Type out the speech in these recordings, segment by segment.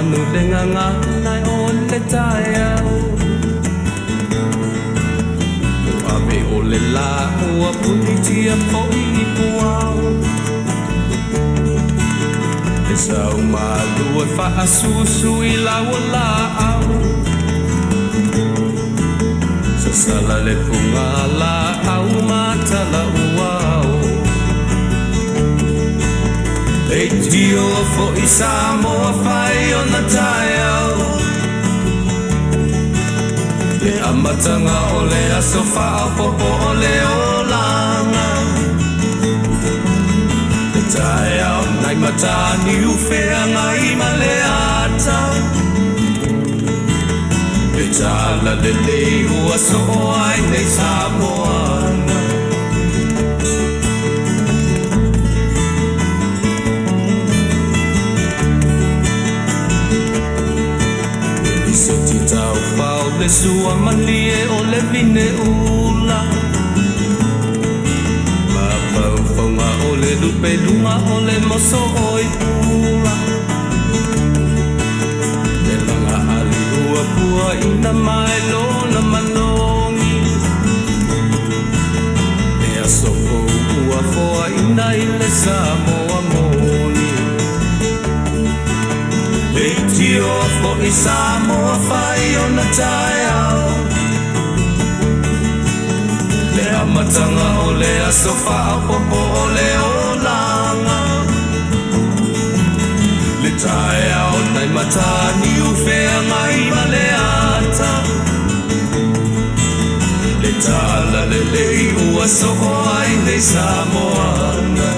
manu le gagana o le taeao. Ua ave o le lā ua punitia foi i puao. Le sau malu e faasusu i lau o laau. Sasala le puga laau ma tala uao. Leitio foi Samoa fai ona taeao. Le amataga o le aso faaopoopo o le olaga. Le taeao nai Mataniu Feagai ma le ata. Le tala lelei ua soo ai nei Samoana. Le lisiti taufao le sua malie o le vine ula. Mafaufauga o le lupeluga o le moso oi pula. Le laga ali ua puaina mai lona manogi. Le aso fou ua foaina i le Samoa moni. Leitio foi Samoa fai ona taeao. Le amataga o le aso faaopoopo o le olaga. Le taeao nai Mataniu Feagai ma le ata. Le tala lelei ua soo ai nei Samoana.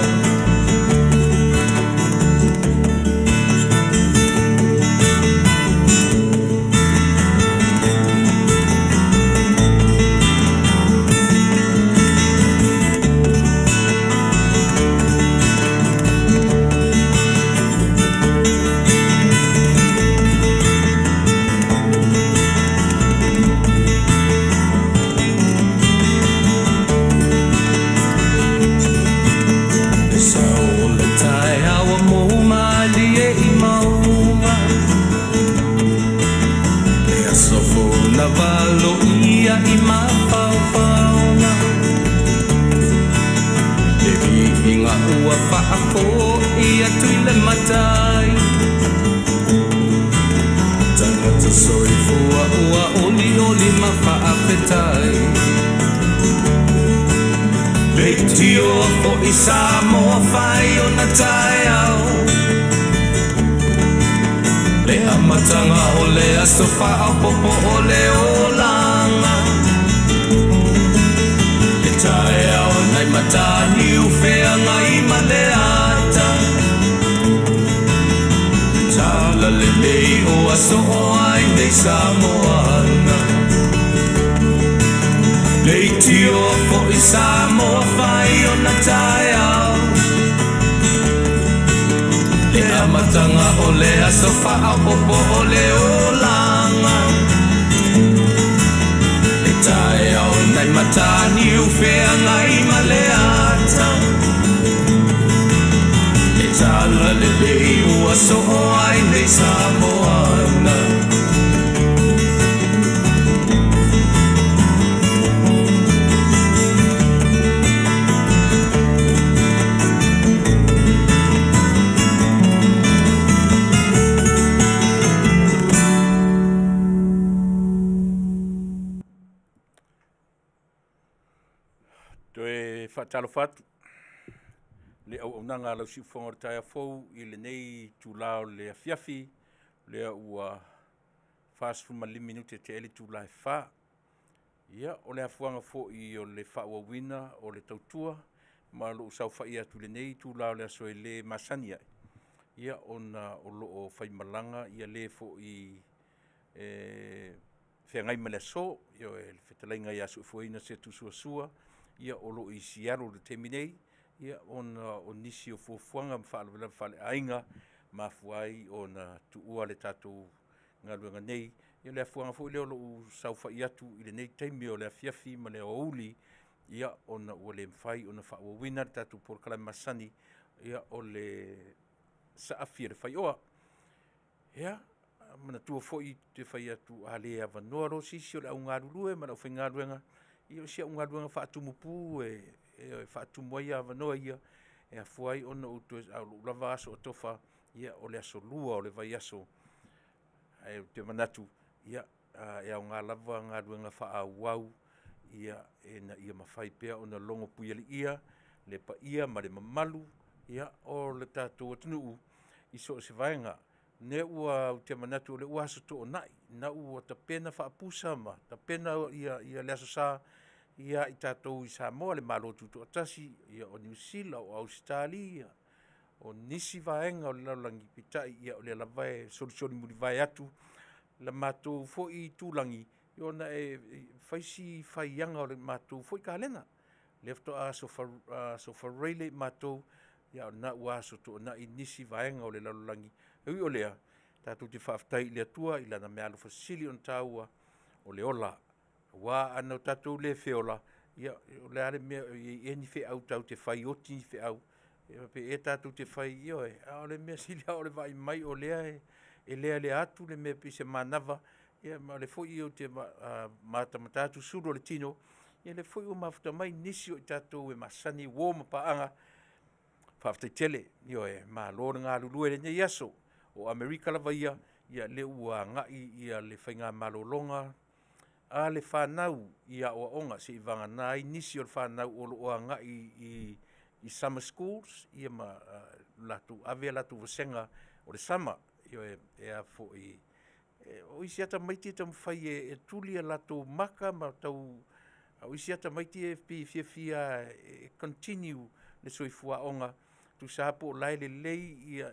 Le sao o le taeao ua mou malie i mauga. Le aso fou na valoia i mafaufauga. Le viiga ua faafoi atu i le Matai. Tagata soifua ua olioli ma faafetai. Leitio foi Samoa fai ona taeao. Le amataga o le aso faaopoopo o le olaga. Le taeao nai Mataniu Feagai ma le ata. Le tala lelei ua soo ai nei Samoana. Leitio foi Samoa fai ona taeao. Le amataga o le aso faaopoopo o le olaga. Le taeao nai Mataniu Feagai ma le ata. Le tala lelei ua soo ai nei Samoana. Toe faatalofa atu le auaunaga a lau siufofoga o le taeao fou i lenei itula o le afiafi, lea ua 45 minute tea ai le itula e 4. Ia, o le afuaga foi o le faaauauina o le tautua ma lou saofai atu i lenei itula o le aso e le masani ai, ia ona o lo o faimalaga ia le foi e feagai ma le aso, ioe, le fetalaiga ia Soifuaina Setu Suasua, ia o lo o i Seattle i le taimi nei, ia ona o nisi o fuafuaga ma faalavelave faaleaiga mafua ai ona tuua le tatou galuega nei. Ia o le afuaga foi lea o lou saofai atu i lenei taimi o le afiafi ma le aoauli, ia ona ua le mafai ona faaauauina le tatou polokalame masani, ia o le saafi a le faioa. Ia, Manatua foi ou te fai atu a le avanoa loa se isi o le au galulue ma le aufaigaluega, ia o si au galuega faatumu pu e faatumu ai avanoa ia e afua ai ona ou toe… A o lou lava aso atofa, ia o le aso Lua o le vaiaso. Ae ou te manatu, ia, e aoga lava galuega faaauau ina ia mafai pea ona logopuialii le paia ma le mamalu o le tatou atunuu i so o se vaega. O lea ua ou te manatu o lea ua Aso Toonai, lena ua tapena faapusa ma tapena le Aso Sa ia i tatou i Samoa le Malo Tutoatasi, o Niu Sila, o Ausetalia, o nisi vaega o le lalolagi, peitai o lea lava e solisoli mulivae atu le matou foi itulagi ona e fai si faiaga o le matou foi kalena. O lea faatoa Aso Faraile matou, a o lena ua Aso Toonai nisi vaega o le lalolagi. E ui o lea, tatou te faafetai i le Atua i Lana meaalofa sili ona taua, o le ola. Aua ana tatou le feola, ia o le a le mea e i ai ea ni feau tatou te fai, oti ni feau, pe ea tatou te fai, ioe. A o le mea sili lava o le vaai mai o lea e lealea atu le mea pei se manava, ma o lea foi ou te matamata atu sulu o le tino, ia o lea foi ua mafuta mai nisi o i tatou e masani i uo ma paaga. Faafetai tele. Ioe. Malo le galulue i lenei aso. O Amerika lava ia, o lea ua agai le faiga malologa a le fanau i aoaoga, seivagana ai nisi o le fanau o lo o agai i summer schools ma latou ave a latou vasega o le summer. Ioe. O isi lava tamaiti e taumafai e tuli a latou maka ma tau… A o isi lava tamaiti e pei e fiafia lava e continue le soifua aoga, tusa lava po o la e lelei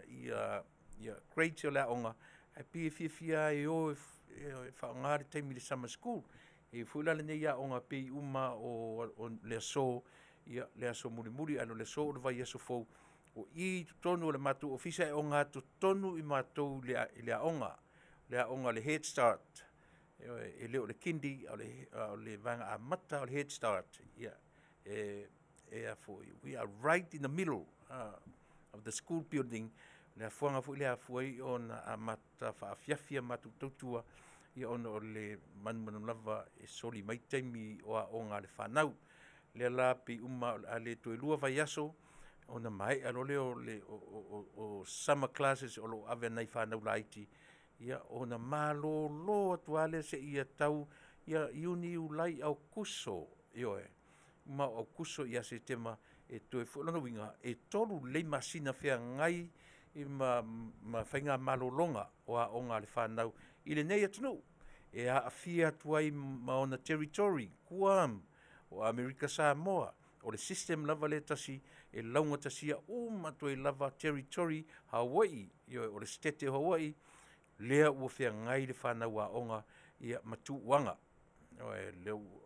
grades o le aoga, ae pei e fiafia lava e o e faaaoga le taimi i le summer school. E i ai foi la lenei aoga pei uma lava o le aso, le aso mulimuli ae o le aso o le vaiaso fou. O i i totonu o le matou ofisa e ogatotonu i matou i le aoga, le aoga o le Head Start. Ioe. E le o le Kindy a o le vaega amata lava o le Head Start. We are right in the middle of the school building, le afuaga foi lea e afua ai ona amata faafiafi a matou tautua, ona o le manumanu lava e soli mai taimi o aoga a le fanau. O lea la pei uma lava o le a le toe lua vaiaso ona maea loa lea o summer classes o lo o ave a nai fanau laiti, ia ona malolo atu lava lea seia tau ia Iuni, Iulai, Aokuso. Ioe. Ma o Aokuso ia Setema e toe foi. O lona uiga, e 3 lelei masina feagai ma faigamalologa o aoga a le fanau i lenei atunuu, e aafia atu ai ma ona territory, Guam, o Amerika Samoa, o le system lava lea e tasi e laugatasia uma atu ai lava territory Hawaii, ioe, o le Setete o Hawaii, lea ua feagai le fanau aoga ma tuuaga. Ioe.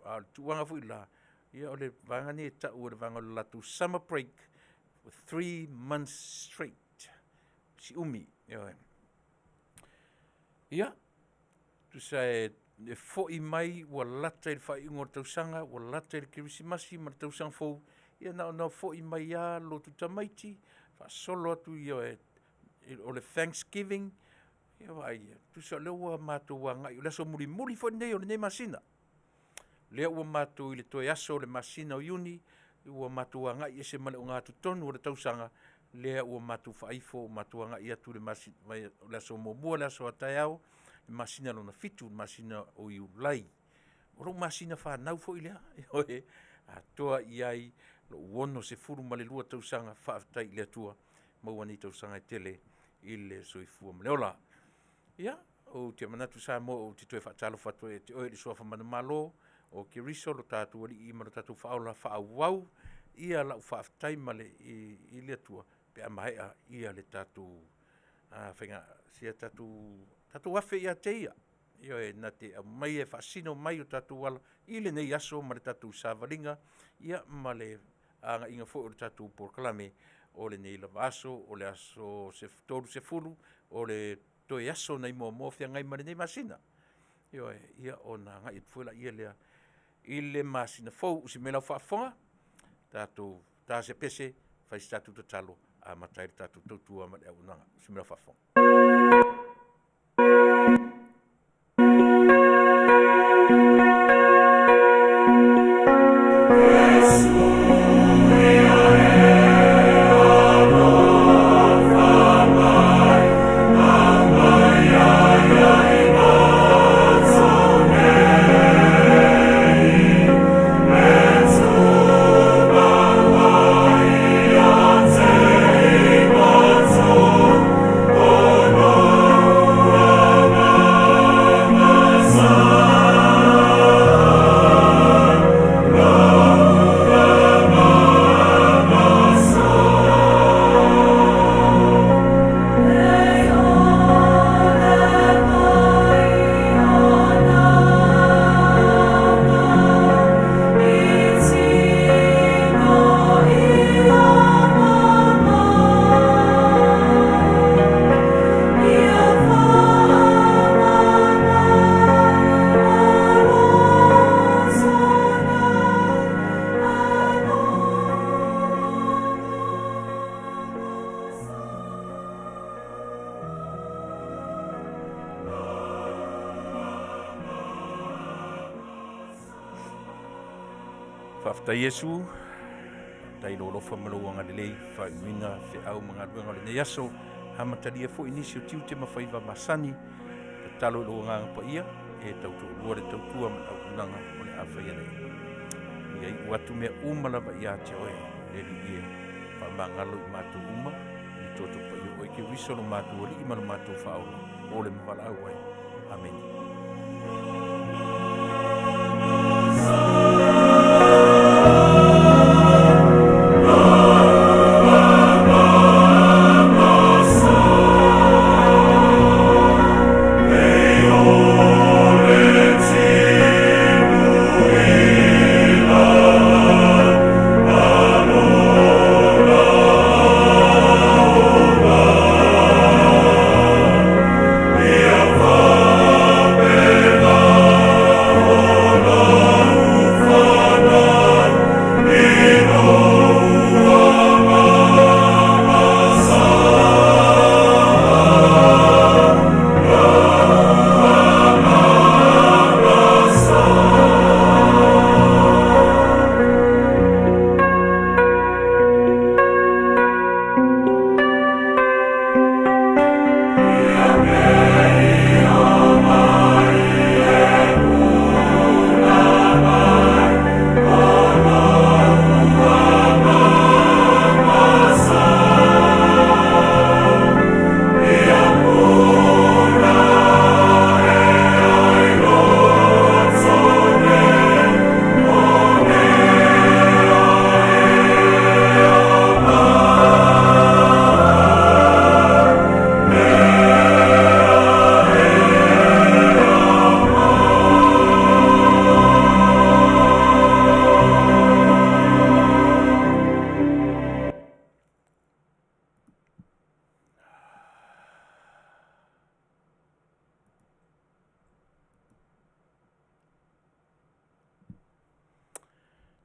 A o le tuuaga foi la, ia o le vaega lenei e tau o le vaega o le latou summer break, 3 months straight. Si umi, ioe. Ia, tusa e foi mai ua lata i le faaiuga o le tausaga, ua lata i le Kerisimasi ma le Tausaga Fou, ia na ona foi mai lava lotu tamaiti faasolo atu o le Thanksgiving, ia vaai i ai. Tusa o lea ua matou agai, o le aso mulimuli foi lenei o lenei masina. O lea ua matou i le toe aso o le masina o Iuni, ua matou agai ese ma le ogatotonu o le tausaga, lea ua matou faaifo ua matou agai atu i le aso muamua le aso a taeao, le masina lona 7, le masina o Iulai. O lou masina fanau foi lea, ioe, e atoa i ai lou 62 tausaga. Faafetai i le Atua ua maua nei tausaga e tele i le soifua ma le ola. Ia, ou te manatu Samoa ou te toe faatalofa atu ai ia te oe i le Suafa manumalo o Keriso lo tatou Alii ma lo tatou Faaola, faaauau lau faafetai i le Atua pe a maea le tatou afe ia te Ia, Ioe, na te aumaia e faasino mai o tatou ala i lenei aso ma le tatou savaliga ma le agaiga foi o le tatou polokalame o lenei lava aso, o le aso 30, o le toe aso nai Moamoa feagai ma lenei masina. Ioe. Ia ona agai atu foi lea i le masina fou. Usi mai lau faafofoga, tatou ta se pese, fai se tatou tatalo e amata ai le tatou tautua ma le auaunaga. Usi mai lau faafofoga. Faafetai Iesu, faafetai i lou alofa ma lou agalelei, faaiuina feau ma galuega o lenei aso, amatalia foi nisi o tiute ma faiva masani, tatalo i lou agaga paia, e tautoalua le tautua ma le auaunaga o le a faia nei. Ia iu atu mea uma lava ia te oe, le Alii e, faamagalo i matou uma, i le toto paia o oe Keriso lo matou Alii ma lo matou Faaola, ole ma valaau ai. Amene.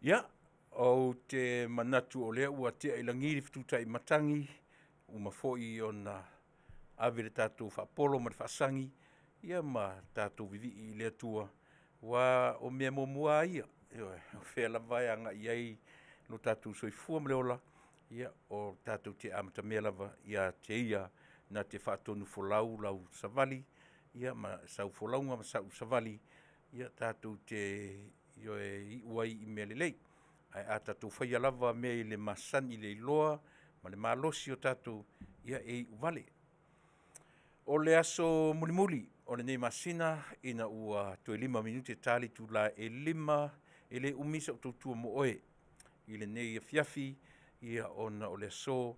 Ia, ou te manatu o lea ua tea i lagi le fetutai matagi, uma foi ona ave le tatou faapolo ma le faasagi, ia ma tatou vivii i le Atua, aua o mea muamua lava ia, ioe, o fea lava e agai i ai lo tatou soifua ma le ola, ia o tatou te amatamea lava ia te Ia na te faatonufolau lau savali, ia ma sau folauga ma sau savali, ia tatou te ioe, iu ai i mea lelei. Ae a tatou faia lava mea i le masani i le iloa ma le malosi o tatou, ia e iu vale. O le aso mulimuli o lenei masina ina ua toe 5 minute ta le itula e 5, e le umi sau tautua mo oe i lenei afiafi, ia ona o le aso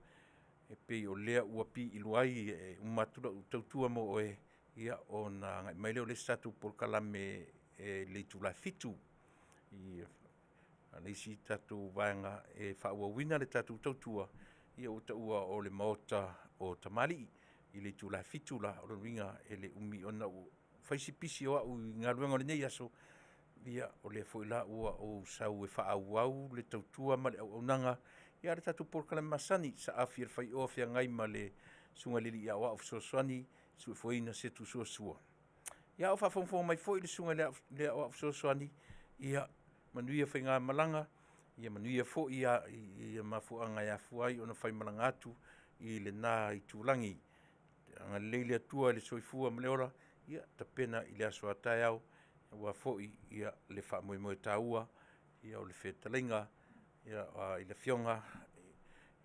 e pei o lea ua piilua ai e uma atu lau tautua mo oe, ia ona agai mai lea o le isi tatou polokalame i le itula e 7 i le isi tatou vaega e faaauauina le tatou tautua, ia ua taua o le Maota o Tamalii i le itula e 7 la. O lona uiga e le umi ona ua fai si pisi o au i galuega o lenei aso, ia o lea foi la ua ou sau e faaauau le tautua ma le auaunaga, a o le tatou polokalame masani, saafi a le faioa feagai ma le Susuga i le Alii Aoao Fesoasoani e suefueina Setu Suasua. Ia a o faafogafoga mai foi le Susuga i le Aoao Fesoasoani, ia manuia faigamalaga, ia manuia foi mafuaaga e afua ai ona faimalaga atu i lena itulagi. Ia agalelei le Atua i le soifua ma le ola, ia tapena i le aso a taeao aua foi le faamoemoe taua o le fetalaiga i le Afioga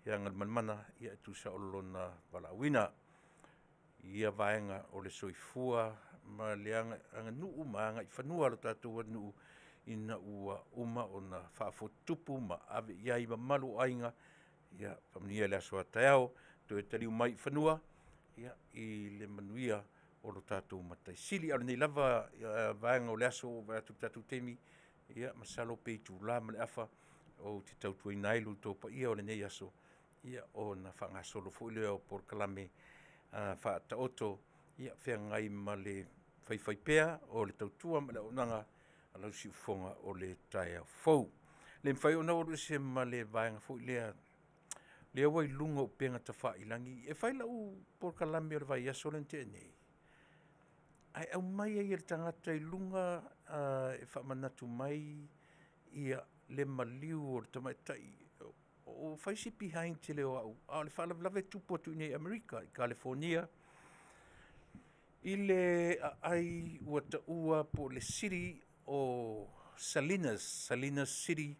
ia Galumalemana e tusa o lona valaauina i ia vaega o le soifua ma le aganuu ma agaifanua a lo tatou atunuu ina ua uma ona faafotutupu ma ave i ai mamalu o aiga. Ia faamanuia i le aso a taeao, toe taliu mai i fanua i le manuia o lo tatou Matai Sili. A o lenei lava vaega o le aso ua ou vaai atu i le tatou taimi, ia masalo pe itula ma le afa ou te tautuaina ai lo outou paia o lenei aso, ona faagasolo foi lea o polokalame faataoto e feagai ma le faifaipea o le tautua ma le auaunaga a lau siufofoga o le taeao fou. E le mafai ona ou alu ese ma le vaega foi lea, lea ua i luga o upega tafailagi. E fai lau polokalame o le vaiaso lea na tea nei, ae aumai ai e le tagata i luga e faamanatu mai le maliu o le tamaitai. Ua fai si behind tele o au, a o le faalavelave e tupu atu i inei i Amerika i Kalifonia i le aai ua taua po o le city o Salinas, Salinas City,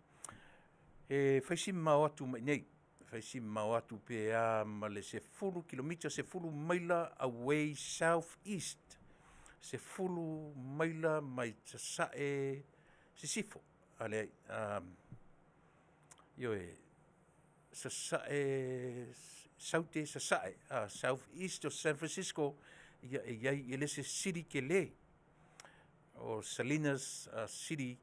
e fai si mamao atu mai i inei, fai si mamao atu pe a ma le 10 kilomita, 10 maila away south east, 10 maila mai sasae sisifo. Leai, ioe, sasae, saute sasae, south east o San Francisco e i ai, e le o se city tele, o Salinas City.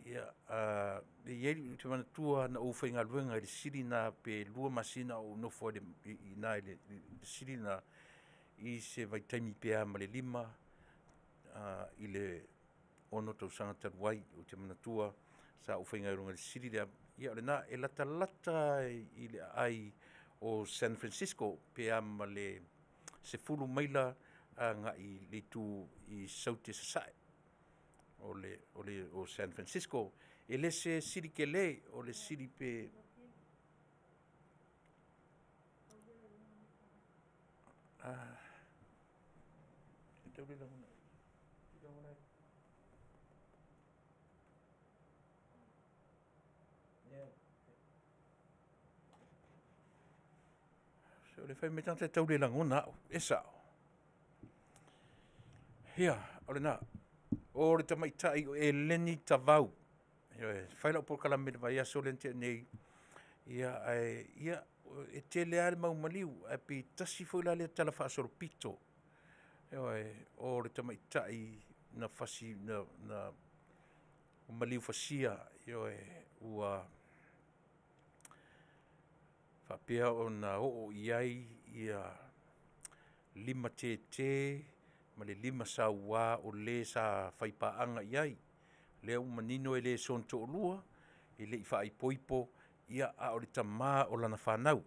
Ou te manatua na ou faigaluega i le city lena pe 2 masina o ou nofo ai i ina i le city lena i se vaitaimi pe a ma le 5 i le 6 tausaga talu ai. Ou te manatua sa ou faigaluega i le city lea, ia o lena, e latalata i le aai o San Francisco pe a ma le 10 maila agai i le itu i Saute i Sasae o San Francisco. E le o se city tele, o le city pe Se o lea e fai mai le tagata e tau le lagona au. E sao? Ia, o lena. O le tamaitai o Eleni Tavau. Ioe. E fai lau polokalame i le vaiaso lea na tea nei, ae e tele lava le mau maliu, ae pei tasi foi la lea talafaasolopito, ioe, o le tamaitai na maliu fasia, ioe, ua faapea ona oo i ai limatete ma le limasaua o le sa faipaaga i ai. O lea ua manino e le soona toalua, e le i faaipoipo, a o le tama o lana fanau.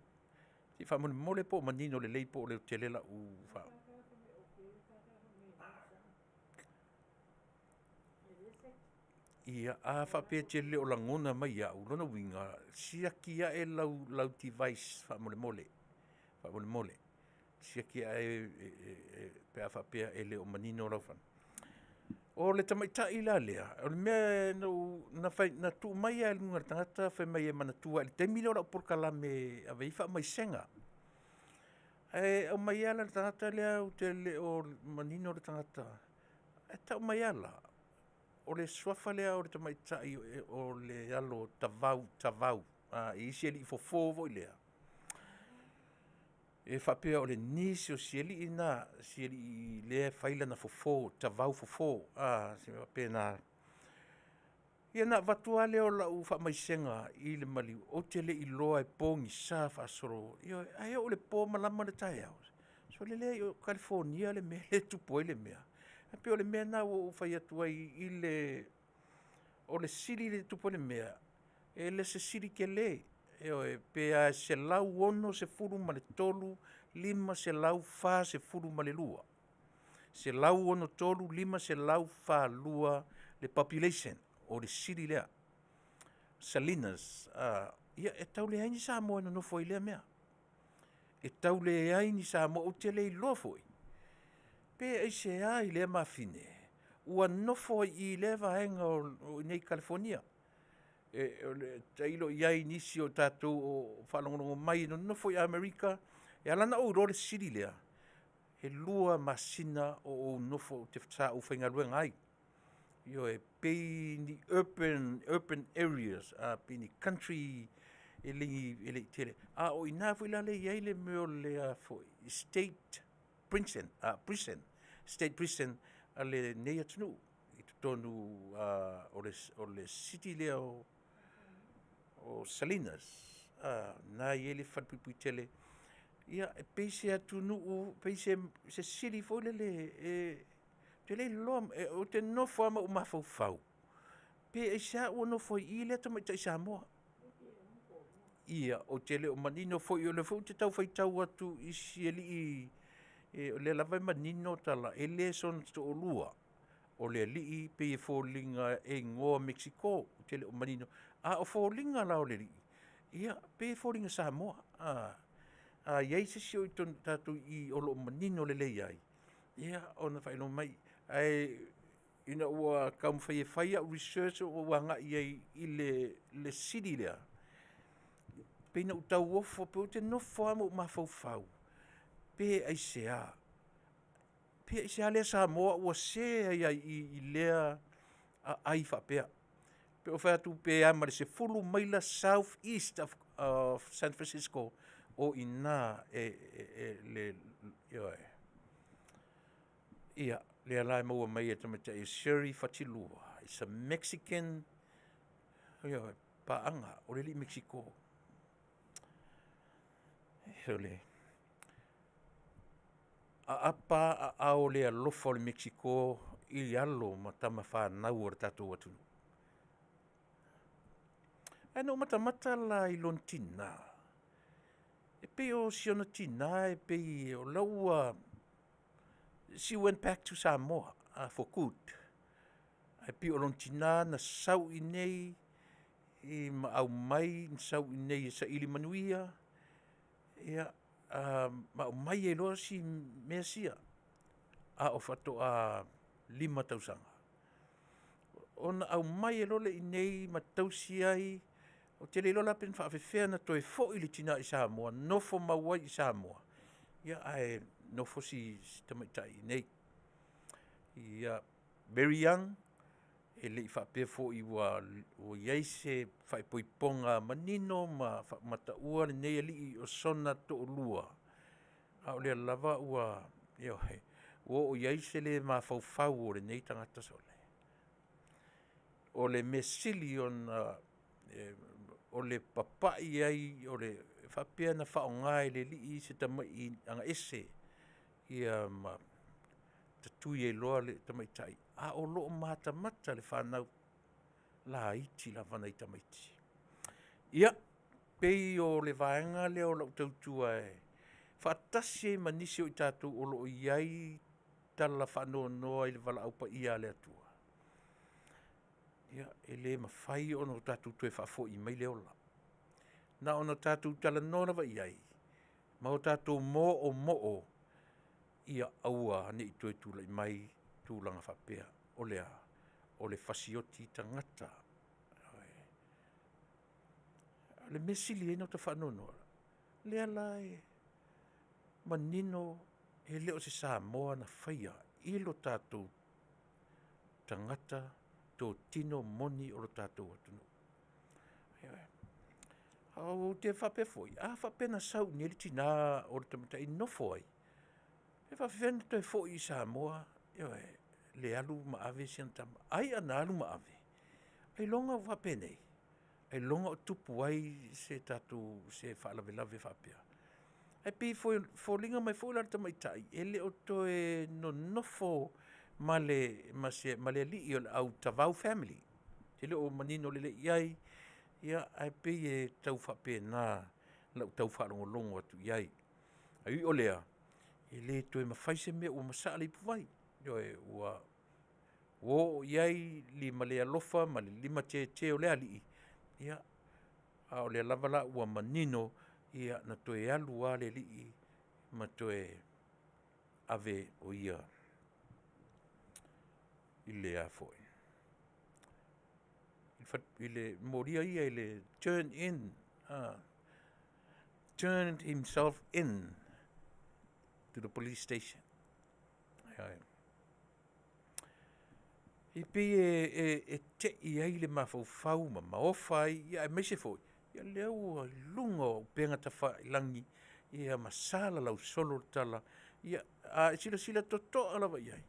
Se i faamolemole po o manino lelei po o leotele lau faa… Ia, a faapea e te le o lagona mai au, lona uiga, siaki ae lau device faamolemole, faamolemole. Siaki ae pe a faapea e le o manino lau faa… O le tamaitai la lea, o le mea na tuu mai lava i luga e le tagata fai mai e manatua i le taimi lea o lau polokalame e ave ai faamaisega. Ae aumai lava la e le tagata lea ou te le o manino le tagata, ae tau mai lava la, o le suafa lea o le tamaitai o le alo o Tavau Tavau, e i ai si alii fofo foi lea, e faapea o le niece o si alii lena, si alii lea e fai lana fofo, Tavau Fofo, se mea faapena. Ia ona avatu lava lea o lau faamaisega i le maliu, ou te le i iloa e pogisa faasolo, ioe. Ae oo i le po malama le taeao, sole leai o Kalifonia le mea lea e tupu ai le mea. Ae pei o le mea lena ua ou fai atu ai o le city lea e tupu ai le mea, e le o se city tele, ioe, pe a e 163,542. 163,542 le population o le city lea, Salinas. Ia, e tau leai ni Samoa e nonofo ai i lea mea. E tau leai ni Samoa, ou te le iloa foi pe aisea i lea mafine ua nofo ai i i lea vaega o i inei i Kalifonia. Tailo i ai i nisi o tatou o faalogologo mai e nonofo i Amerika. E ala ona ou iloa le city lea, e 2 masina o ou nofo sa ou faigaluega ai. Ioe, e pei ni urban areas, pei ni country e le i tele, a o i ina foi la lea e i ai le mea o le State Prison, State Prison a lenei atunuu i totonu o le city lea o Salinas. O lena e i ai le falepuipui tele. Ia, e pei se atunuu, pei se city foi lele ou te le iloa, ou te nofo lava ma ou mafaufau, pe aisea ua nofo ai i i lea tamaitai Samoa? Ia, ou te le o manino foi, o lea foi ou te tau faitau atu i si alii, o lea lava e manino tala, e le soona toalua o le alii, e pei e foliga e igoa Mekisiko, ou te le o manino. A o foliga la o le alii, ia, e pei e foliga Samoa. A i ai se isi o tatou i i o lo o manino lelei ai, ia ona faailoa mai. Ae ina ua taumafai e fai au research ou agai i ai i le city lea, pei na ou tau ofo, ou te nofo lava ma ou mafaufau, pe aisea? Pe aisea lea Samoa ua se ai lava i i i lea aai faapea? Pei ona ou fai atu pe a ma le 10 maila south east of San Francisco, o i ina ioe. Ia, lea la e maua mai e le tamaitai e Sherry Fatilua, is a Mexican, ioe, paaga, o le alii Mekisiko. Aapa aao le alofa o le Mekisiko i alo ma tamafanau a le tatou atunuu. Ae na ou matamata la i lona tina, e pei o si ona tina e pei o la ua, she went back to Samoa for good. Ae pei o lona tina na sau i inei ma aumai, na sau i inei e saili manuia, ia, ma aumai ai loa si mea sia a o faatoa 5 tausaga. Ona aumai ai loa lea i inei ma tausi ai, ou te le iloa la pe na faapefea ona toe foi le tina i Samoa nofo mau ai i Samoa, ae nofo si tamaitai i inei. Ia, very young, e le i faapea foi ua i ai se faaipoipoga manino ma taua lenei alii o sona toalua, a o lea lava ua, ioe, ua oo i ai se le mafaufau o lenei tagata sole. O le mea sili ona o le papai ai, faapea na faaaoga e le alii se tamai agaese ma tatui ai loa le tamaitai, a o lo o matamata le fanau laiti lava nai tamaiti. Ia, pei o le vaega lea o lau tautua e faatasi ai ma nisi o i tatou o lo o i ai tala faanoanoa i le valaau paia a le Atua, ia, e le mafai ona tatou toe faafoi mai le ola. Na ona tatou talanoa lava i ai ma o tatou moomoo ia aua ne i toe tulai mai tulaga faapea. O le a? O le fasioti tagata. Ioe. O le mea e sili ai ona ou faanoanoa, o lea la e manino e le o se Samoa na faia i lo tatou tagata totino moni o le tatou atunuu. Ioe. Ou te faapea foi, a faapea na sau i inei le tina o le tamaitai e nofo ai, pe faapefea ona toe foi i Samoa, ioe, le alu ma ave si ana tama. Ai a na alu ma ave, ailoga ua faapenei, ailoga o tupu ai se tatou faalavelave faapea. Ae pei e foliga mai foi la o le tamaitai, e le o toe nonofo ma le alii o le au Tavau family. Ou te le o manino lelei i ai, ae pei e tau faapena lau tau faalogologo atu i ai. Ae ui o lea, e le toe mafai se mea ua masaa le ipuvai. Ioe, ua oo i ai lima le alofa ma le lima tete o le alii, ia, a o lea lava la ua manino, ia na toe alu lava le alii ma toe ave o ia i le a foi, i le molia ia i le turn in, turned himself in to the police station. E pei e tei ai le mafaufau ma maofa ai, aemaise foi o lea ua i luga o upega tafailagi ia ma salalau solo le tala. Ia, a e silasila totoa lava i ai,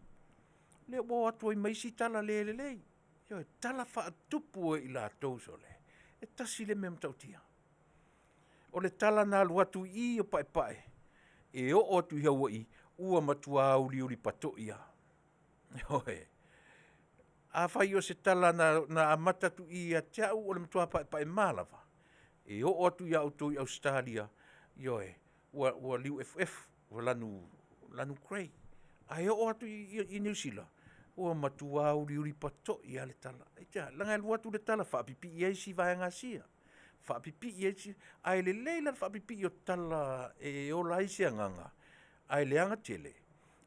o lea ua o atu ai ma isi tala le lelei, ioe, tala faatupu e i latou sole, e tasi le mea matautia. O le tala na alu atu i i o Paepae, e oo atu i Hawaii, ua matua uliuli patoi lava. Ioe. Afai o se tala na amata atu i i ia te au o le matua paepae ma lava, e oo atu ia outou i Ausetalia, ioe, ua liuefuefu, ua lanu grey. Ae oo atu i Niu Sila, ua matua uliuli patoi lava le tala. Aisea? Leaga e alu atu le tala faapipii ai isi vaega Asia, faapipii ai isi… Ae lelei la le faapipii o tala e ola ai se agaga, ae leaga tele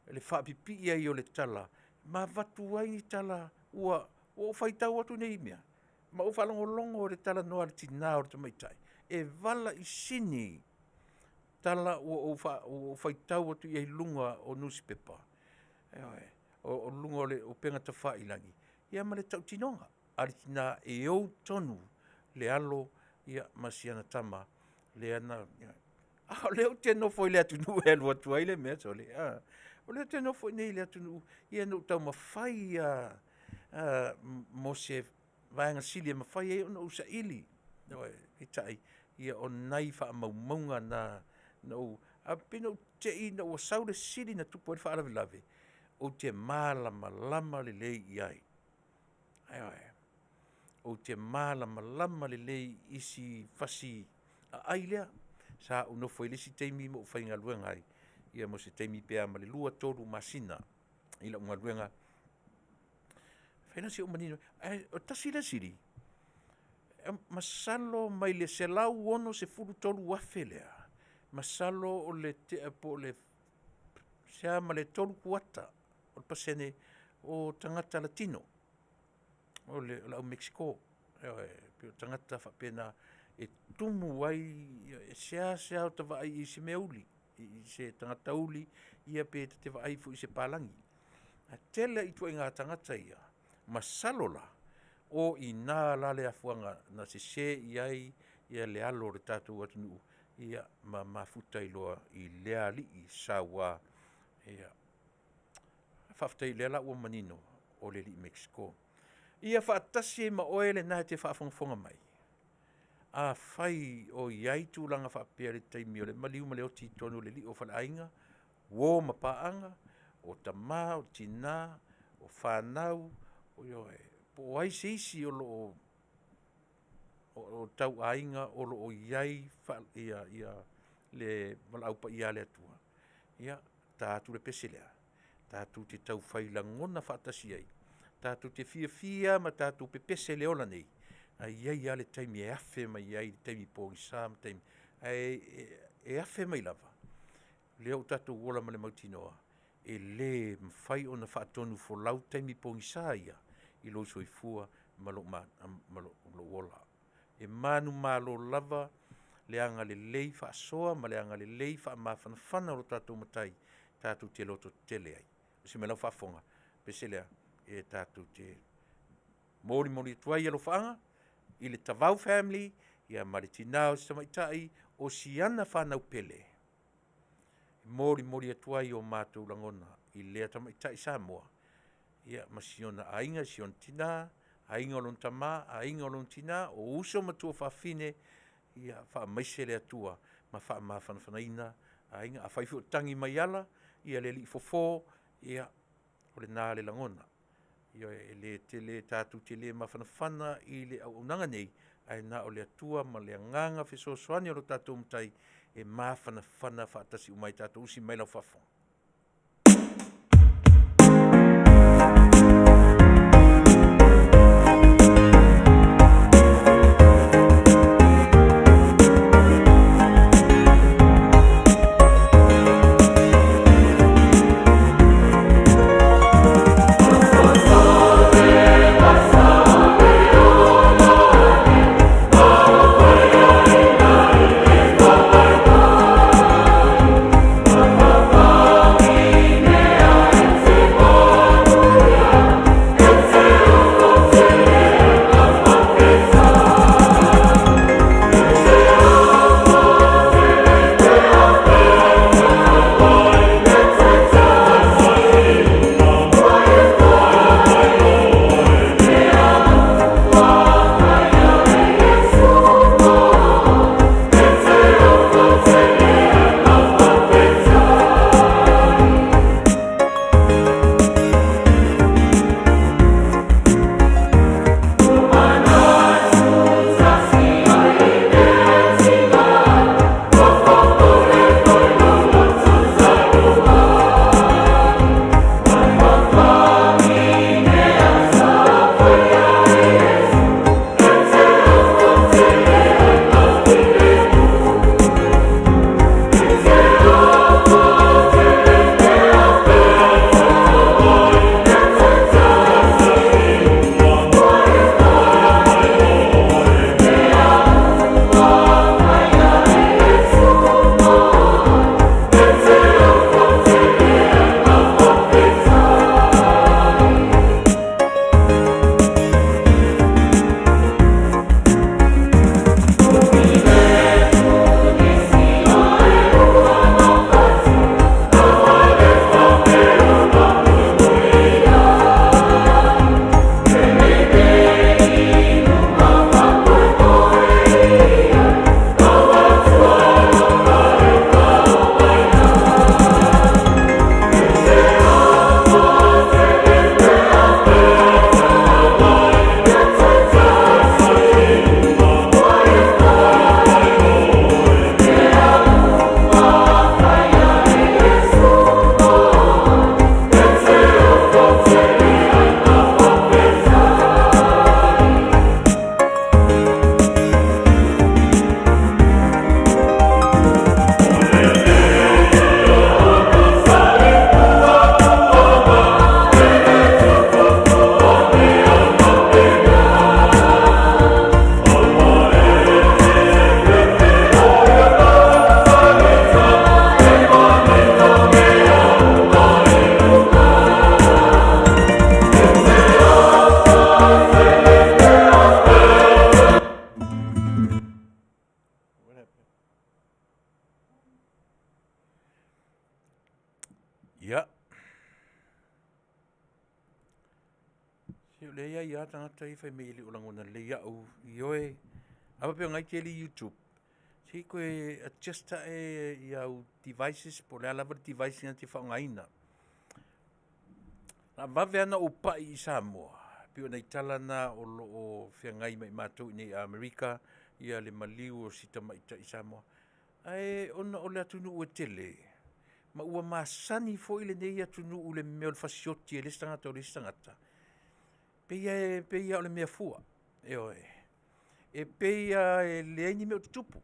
le faapipii ai o le tala ma avatu ai ni tala ua ou faitau atu i nei mea, ma ou faalogologo i le talanoa a le tina o le tamaitai, e valaisini tala ua ou faitau atu i ai i luga o nusipepa, ioe, o luga o upega tafailagi, ia ma le tautinoga a le tina e ou tonu le alo ma si ana tama lea na… A o lea ou te nofo i le atunuu e alu atu ai le mea sole a? O lea ou te nofo i inei i le atunuu, ia na ou taumafai lava mo se vaega sili e mafai ai ona ou saili, ioe. Peitai, o nai faamaumauga na na ou… Ae pei na ou te i ina ua sau le sili na tupu ai le faalavelave, ou te malamalama lelei i ai, ioe. Ou te malamalama lelei i isi fasi aai lea. Sa ou nofo ai i le isi taimi ma ou faigaluega ai ia mo se taimi pe a ma le 2, 3 masina i lau galuega, fai la si ou manino. Ae tasi le sili, masalo mai le 163,000 lea, masalo o le tea po o le sea ma le 3/4 o le pasene o tagata latino, o le au Mexico. Ioe, pei o tagata faapena e tumu ai, e seasea ota vaai i se mea uli, i se tagata uli ia pe ta te vaai foi i se palagi. Ae tele ituaiga tagata ia, masalo la, o i ina la le afuaga na sese i ai le alo o le tatou atunuu ma mafuta ai loa i lea alii saua. Faafetai o lea la ua manino o le alii Mekisiko. Ia faatasi ai ma oe lena e te faafogafoga mai, afai o i ai tulaga faapea i le taimi o le maliu ma le oti i totonu o le lio o faleaiga, uo ma paaga, o tama, o tina, o fanau, ioe, po o ai se isi o lo o tauaiga o lo o i ai le valaau paia a le Atua, ia, ta atu le pese lea, tatou te taufai lagona faatasi ai, tatou te fiafia lava ma tatou pepese i le ola nei, ae i ai lava le taimi e afe mai ai i taimi pogisa ma taimi… Ae afe mai lava, o lea ua tatou ola ma le mautinoa e le mafai ona faatonufolau taimi pogisa ia i lou soifua ma lou ola. E manumalo lava le agalelei faasoa ma le agalelei faamafanafana o lo tatou Matai tatou te lototetele ai. O si mea la ua faafofoga, o le pese lea, e tatou te molimoli atu ai alofaaga i le Tavau family ma le tina o si tamaitai o si ana fanau pele, e molimoli atu ai o matou lagona i lea tamaitai Samoa ma si ona aiga, si ona tina, aiga o lona tama, aiga o lona tina, o uso ma tuafafine, ia faamaise le Atua ma faamafanafanaina aiga. Afai foi o tagi mai ala le alii Fofo, ia o lena le lagona. Ioe, e tatou te le mafanafana i le auaunaga nei, ae na o le Atua ma le Agaga fesoasoani o lo tatou Matai e mafanafana faatasi uma ai tatou. Usi mai lau faafofoga. Ia, se o lea e i ai lava tagata ia fai mai e le o lagona lelei au. Ioe, a faapea o lena e te i le YouTube, se i toe adjust ae i au devices po o le a lava le device lena e te faaaogaina. Na vave lava ona ou pai i Samoa, pei o nai tala na o lo o feagai ma i matou i inei i Amerika le maliu o si tamaitai Samoa. Ae ona o le atunuu e tele, ma ua masani foi lenei atunuu i le mea o le fasioti e le isi tagata o le isi tagata, e pei lava o le mea fua, ioe. E pei lava e leai ni mea o tutupu.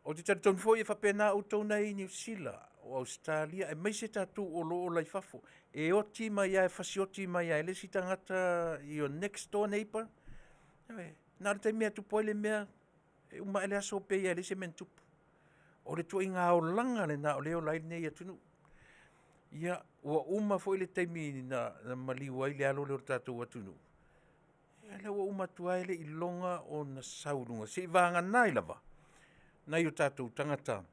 Ou te talitonu foi e faapena outou na e i Niu Sila, o Ausetalia aemaise tatou o lo o ola i fafo. E oti mai lava e fasioti mai lava e le isi tagata your next door neighbour, ioe. Na o le taimi lava e tupu ai le mea, e uma ae le aso pei lava e leai se mea na tupu. O le ituaiga olaga lena o lea e ola ai lenei atunuu. Ia, ua uma foi le taimi na maliu ai le alo lea o le tatou atunuu, ia lea ua uma atu lava e le i iloga ona sau i luga, seiavagana ai lava nai o tatou tagata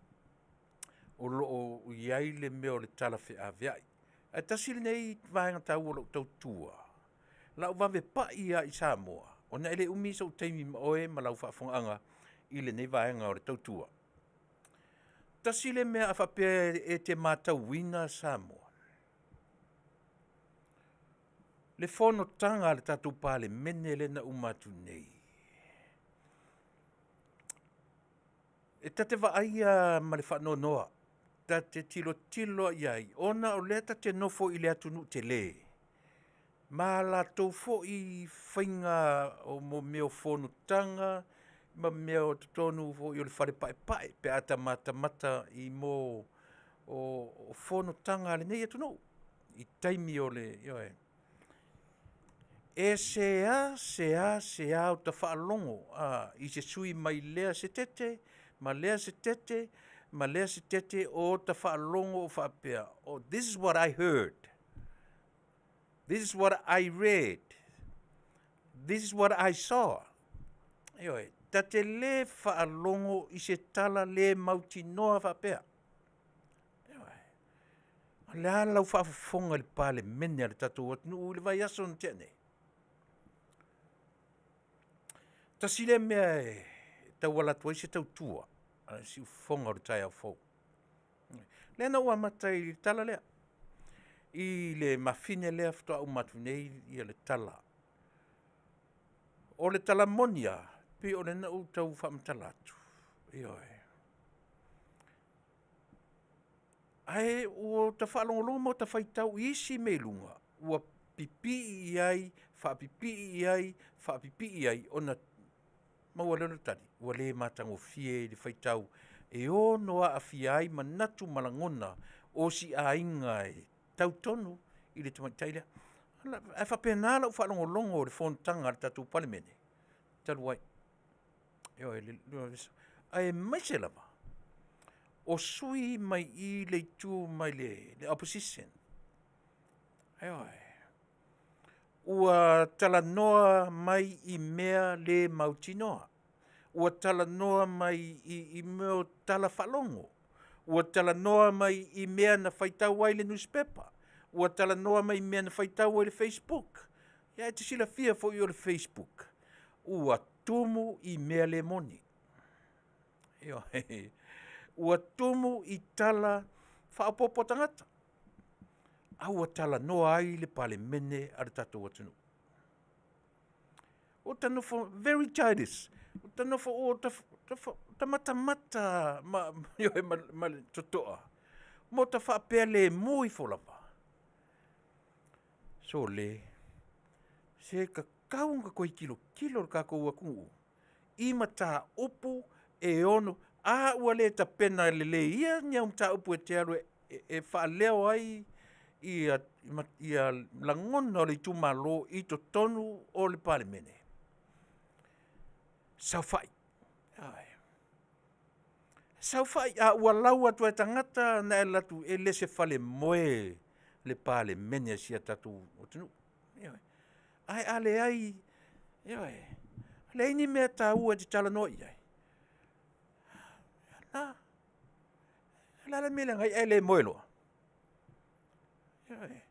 o lo o i ai le mea o le talafeaveai. Ae tasi lenei vaega taua o lau tautua, o le a ou vave pai lava i Samoa, ona e le umi sou taimi ma oe ma lau faafofogaaga i lenei vaega o le tautua. Tasi le mea a faapea e te matauina Samoa, le fonotaga a le tatou Palemene lea na uma atu nei, e ta te vaaia ma le faanoanoa, ta te tilotilo lava i ai, ona o lea ta te nofo i le atunuu tele, ma latou foi faiga o mea o fonotaga ma mea o totonu foi o le fale paepae pe a ta matamata i mea o fonotaga a lenei atunuu i taimi o le... ioe. E sea sea sea ota faalogo i se sui usufono mai lea sekete ma lea sekete ma lea sekete o ota faalogo o faapea, this is what I heard, this is what I read, this is what I saw. Ioe, ta te le faalogo i se tala le mautinoa faapea. Ioe. O le a lau faafofoga i le Palemene a le tatou atunuu i le vaiaso na tea nei? Tasi lea mea e tauala atu ai se tautua a le siufofoga o le taeao fou. Lea na ou amata i le tala lea, i le mafine lea faatoa uma atu nei le tala. O le tala moni lava, pei o lea na ou tau faamatala atu, ioe, ae ua ota faalogologo ma ota faitau i isi mea i luga ua pipii i ai, faapipii i ai, faapipii i ai, ona maua lea o le tali, ua le matagofie i le faitau e ono aafia ai manatu ma lagona o si aiga e tau tonu i le tamaitai lea. Ae faapena lau faalogologo i le fonotaga a le tatou Palemene talu ai. Ioe, aemaise lava o sui usufono mai i le itu mai le Opposition. Ioe. Ua talanoa mai i mea le mautinoa, ua talanoa mai i mea o tala faalogo, ua talanoa mai i mea na faitau ai i le nusipepa, ua talanoa mai i mea na faitau ai i le facebook. Ia e te silafia foi o le facebook, ua tumu i mea le moni. Ioe. Ua tumu i tala faaopoopo a tagata, a ua talanoa ai le Palemene a le tatou atunuu. Ua ta nofo, very childish, ua ta nofo ua matamata ma le totoa ma ota faapea lemu ifo lava, sole, se tatau ona toe tilotilo le tatou atunuu i mataupu e ono... A ua le tapena lelei ia ni au mataupu e te alu e faaleo ai lagona o le itumalo i totonu o le Palemene, saofai, ioe, saofai. A ua lau atu lava e tagata ona e alu atu, e le o se falemoe le Palemene a si o tatou atunuu. Ioe. Ae a leai, ioe, leai ni mea taua e te talanoa i ai, a o le a le mea e leaga ai ae le moe loa? Ioe.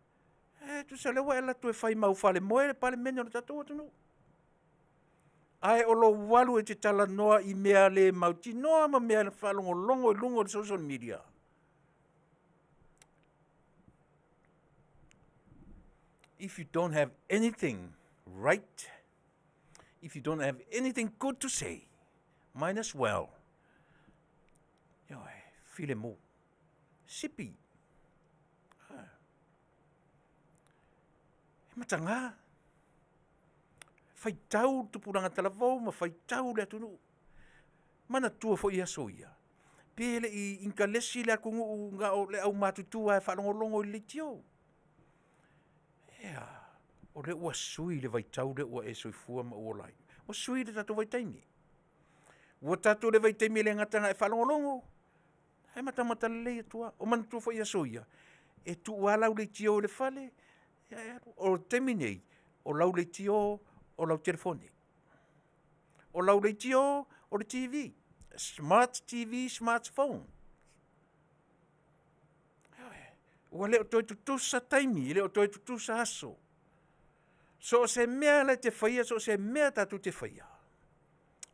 E tusa o lea ua e alu atu e fai mau falemoe le Palemene o le tatou atunuu. Ae o lou alu e te talanoa i mea le mautinoa ma mea faalogologo i luga o le social media, if you don't have anything right, if you don't have anything good to say, might as well, ioe, filemu, sipi. E mataga, faitau le tupulaga talavou ma faitau le atunuu. Manatua foi aso ia, pe le i ikalesi le atunuu na o le aumatutua lava e faalogologo i le leitio. E a? O lea ua sui le vaitau lea ua e soifua ma ou ola ai. Ua sui le tatou vaitaimi. Ua tatou i le vaitaimi e le gata ina e faalogologo, ae matamata lelei atu lava. E manatua foi aso ia, e tuu lava lau leitio i le fale, o le taimi lenei, o lau leitio o lau telefoni. O lau leitio o le TV, smart TV, smart phone. Ioe, ua le o toe tutusa taimi, e le o toe tutusa aso. So o se mea lava e te faia, so o se mea tatou te faia,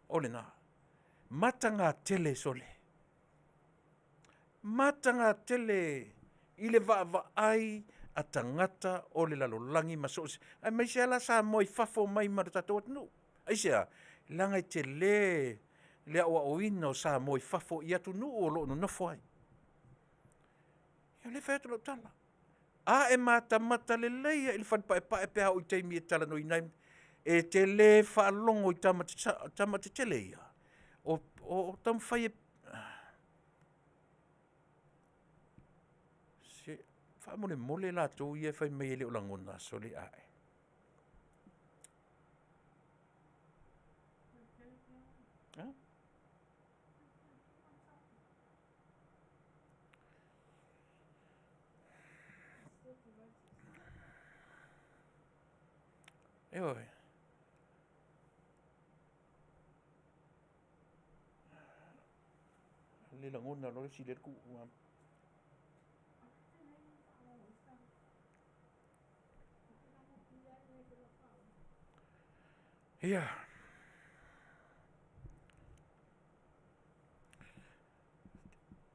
o lena. Mataga tele sole, mataga tele i le vaavaai a tagata o le lalolagi ma so o se, aemaise lava la Samoa i fafo mai ma le tatou atunuu. Aisea? Leaga e tele le aoaoina o Samoa i fafo i atunuu o lo o nonofo ai. Ia o lea e fai atu lau tala, a e matamata lelei lava i le fale paepae pe a oo i taimi e talanoaina ai, e te le faalogo i tama tetele ia o taumafai e… Se faamolemole latou ia e fai mai e le o lagona, sole ae. A? Ioe. Le lagona loa le isi lea tuua. Ia.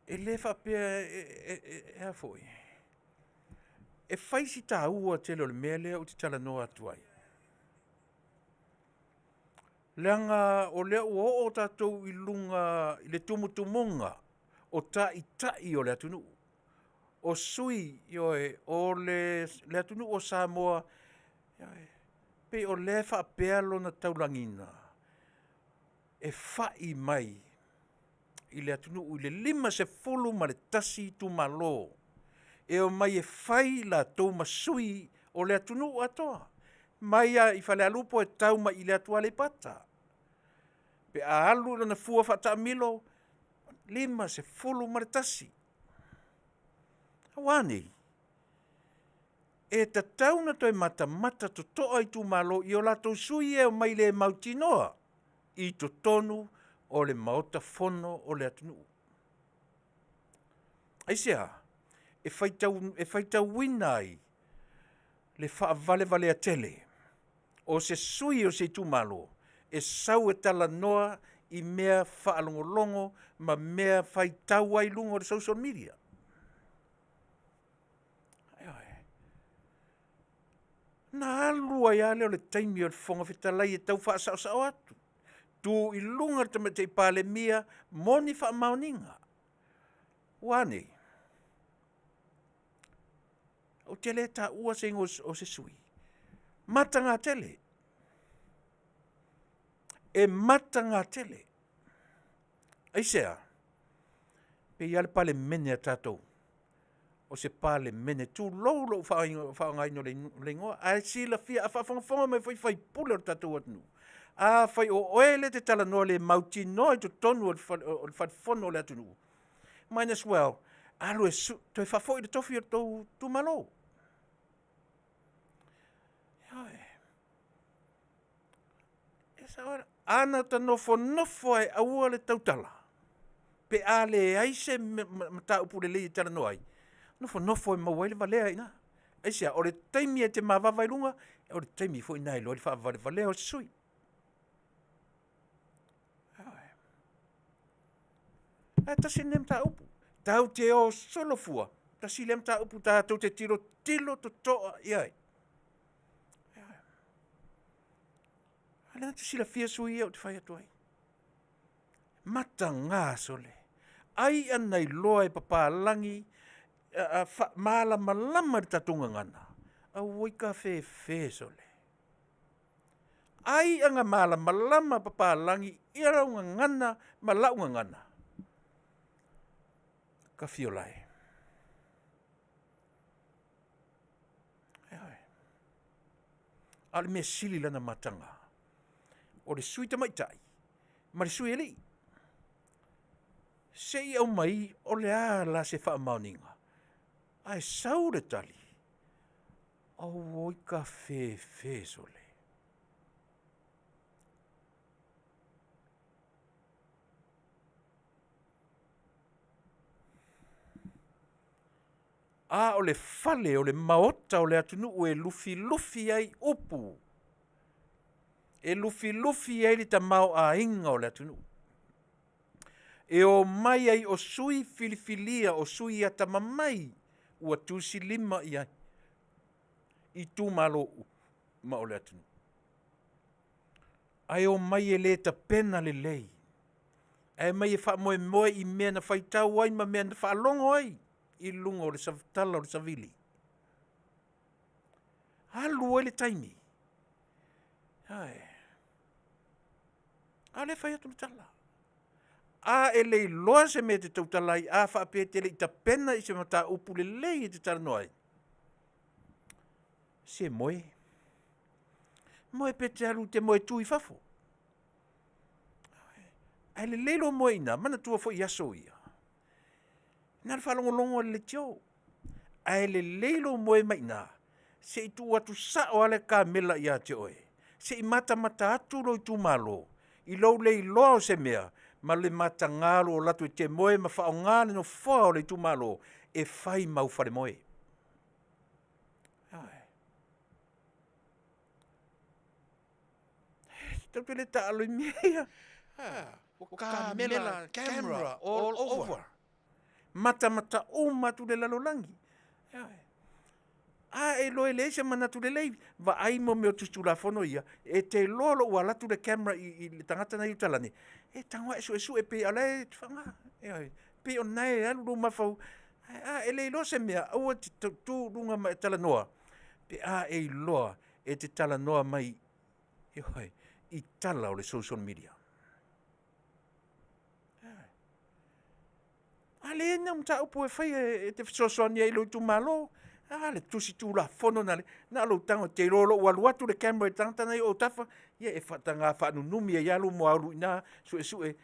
E le faapea e a foi, e fai si taua tele o le mea lea ou te talanoa atu ai, leaga o lea ua oo tatou i luga i le tumutumuga o taitai o le atunuu, o sui usufono, ioe, o le atunuu o Samoa, e pei o lea e faapea lona taulagiga, e fai mai i le atunuu i le 51 itumalo, e omai e fai latou ma sui o le atunuu atoa, mai lava i Falealupo e tau mai i le atu Aleipata. Pe a alu lona fua faataamilo, 51. Ua a nei? E tatau ona toe matamata totoa itumalo i o latou sui ia e omai le mautinoa i totonu o le Maota Fono o le atunuu. Aisea? E faitauina ai le faavalevalea tele o se sui o se itumalo e sau e talanoa i mea faalogologo ma mea faitau ai i luga o le social media. Ioe. Ona alu ai lava lea o le taimi o le Fofoga Fetalai e tau faasaosao atu, tu i luga le Tamaitai Palemia mo ni faamaoniga. Ua a nei? Ou te le taua se igoa o se sui usufono, mataga tele, e mataga tele. Aisea? E pei lava le Palemene a tatou, o se Palemene, tulou lou faaaogaina o le igoa, ae silafia, a faafogafoga mai foi sui usufono o le tatou atunuu, afai o oe lea e te talanoa le mautinoa i totonu o le Fono a le atunuu, might as well alu e toe faafoi le tofi o le tou itumalo. Ioe. E sao, a na ta nofonofo lava e aua le tautala, pe a leai se mataupu lelei e talanoa ai, nofonofo e maua ai le valea i ina. Aisea? O le taimi e te mavava i luga, o le taimi foi lena e iloa ai le faavalevalea o se sui usufono. Ae tasi lenei mataupu, tatou te o solo fua, tasi lea mataupu tatou te tilotilo totoa i ai. A lea na te silafia sui usufono ia ou te fai atu ai. Mataga sole, ai a na iloa e papalagi faamalamalama i le tatou gagana, auoi kafefe sole. Ai a na malamalama papalagi i lau gagana ma lau gagana, ta fiola e. Ioe. A o le mea sili la ona mataga, o le sui tamaitai ma le sui alii. Se i aumai o le a la se faamaoniga, ae sau le tali, auoi kafefe sole. A o le fale o le maota o le atunuu e lufilufi ai upu, e lufilufi ai le tamaoaiga o le atunuu. E omai ai o sui filifilia, o sui atamamai ua tusilima i ai itumalo uma o le atunuu. Ae omai e le tapena lelei, ae omai e faamoemoe i mea na faitau ai ma mea na faalogo ai i luga o le tala o le savili. Alu ai le taimi, ioe, a o lea e fai atu le tala, a e le iloa se mea e te tautala ai, a faapea e te le i tapena i se mataupu lelei e te talanoa ai, se moe, moe pe te alu e te moe tu i fafo. Ae lelei lou moe i ina, manatua foi aso ia, na o le faalogologo lava i le leitio, ae lelei lou moe mai i ina, se i tuu atu sao lava le kamela ia te oe, se i matamata atu lou itumalo i lou le iloa o se mea ma le mataga o lou alu atu e te moe ma faaaoga le nofoa o le itumalo e fai ma au falemoe. Ioe. Tatou te le taalo i mea ia. Ua kamela, camera all over. Matamata uma atu le lalolagi. Ioe. A e iloa e leai se manatu lelei, vaai mo mea o tusi tulafono ia, e te iloa loa ua alu atu le camera i le tagata na i uta lane, e tago lava e suesue pei o la e faaaoga. Ioe. Pei o lena e alu lou mafaufau, ae a e le iloa se mea, aua e te tu i luga ma e talanoa pe a e iloa e te talanoa mai, ioe, i tala o le social media. A leai ni au mataupu e faia e te fesoasoani ai i lou itumalo. A le tusi tulafono na na o lou tago e te iloa loa ua alu atu le camera i le tagata na i ou autafa, ia e faataga faanunumi ai lava lou muaulu i ina, suesue,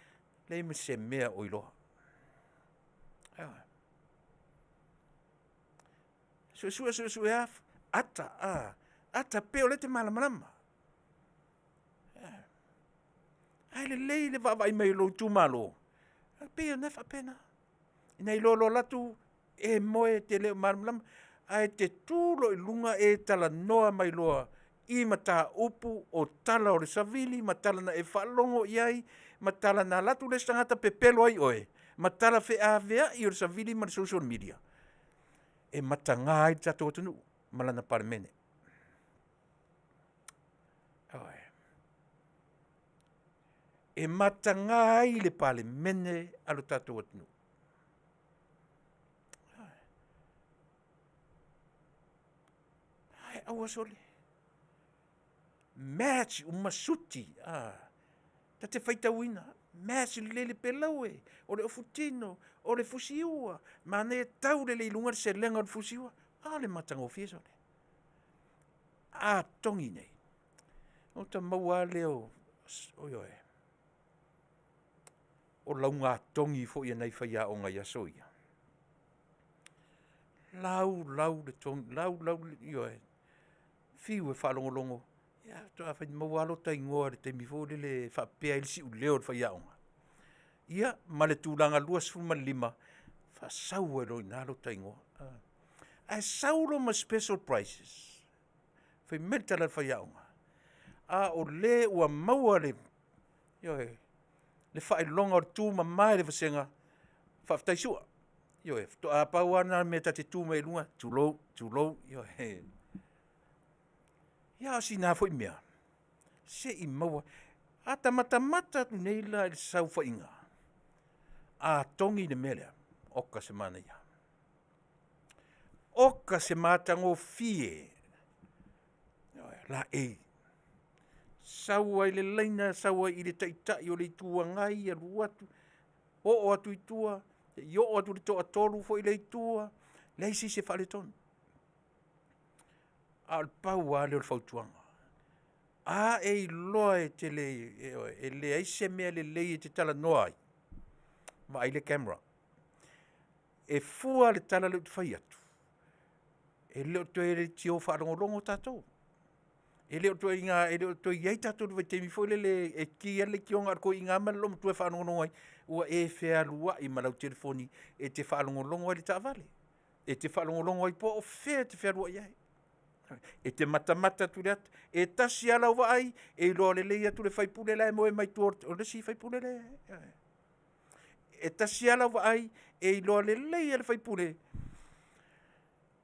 leai ma se mea o iloa. Ioe. Suesue suesue lava, ata, ata pei o lea e te malamalama. Ae lelei le vaavaai mai o lou itumalo, e pei o lena e faapena. Ina iloa loa alu atu e moe e te le o malamalama, ae te tu loa i luga e talanoa mai loa i mataupu o tala o le savili ma tala na e faalogo i ai, ma tala na alu atu le isi tagata pepelo ai oe, ma tala feaveai o le savili ma le social media, e mataga ai le tatou atunuu ma lana Palemene. Ioe. E mataga ai le Palemene a lo tatou atunuu. Ae aua sole, match uma suti, ta te faitauina, match lelei le peleue, o le ofu tino, o le fusiua, manaia tau lelei i luga le selega o le fusiua. A o le matagofie sole. A togi nei, ona ota maua lava lea o, ioe, o laugatogi foi a nai faiaoga i aso ia, laulau le togi, laulau le, ioe, fiu e faalogologo, ia faatoa maua lava lota igoa i le taimi foi lele e faapea ai le siuleo o le faiaoga. Ia, ma le tulaga 25, faasau ai loa i ina lota igoa. Ae sau loa ma special prices. Fai mai le tala a le faiaoga, a o le ua maua le, ioe, le faailoga o le tumama i le vasega, faafetai Sua. Ioe, faatoa pau lava lena o le mea ta te tu mai ai i luga, tulou, tulou, ioe. Ia a o sina foi mea, se i maua. A ta matamata atu nei la i le saofaiga, a togi le mea lea, oka se manaia, oka se matagofie. Laei, sau ai le laina sau ai i le Taitai o le Itu Agai alu atu, oo atu i tua, seia oo atu i le toatolu foi lea i tua, leai se isi e faaletonu. A o le pau lava lea o le fautuaga, a e iloa e te le, e leai se mea lelei e te talanoa ai, vaai le camera. E fua le tala lea ou te fai atu, e le o toe leitio faalogologo tatou. E le o toe i ai tatou i le vaitaimi foi lele e ki lava le leitio na o le toeaina lava ma le loomatua e faalogologo ai. Ua e fealuai ma lau telefoni e te faalogologo ai i le taavale, e te faalogologo ai po o fea e te fealuai ai. E te matamata atu i le ata, e tasi lava lau vaai e iloa lelei atu le sui usufono la e moe mai tua o le isi sui usufono lea. E tasi lava lau vaai e iloa lelei e le sui usufono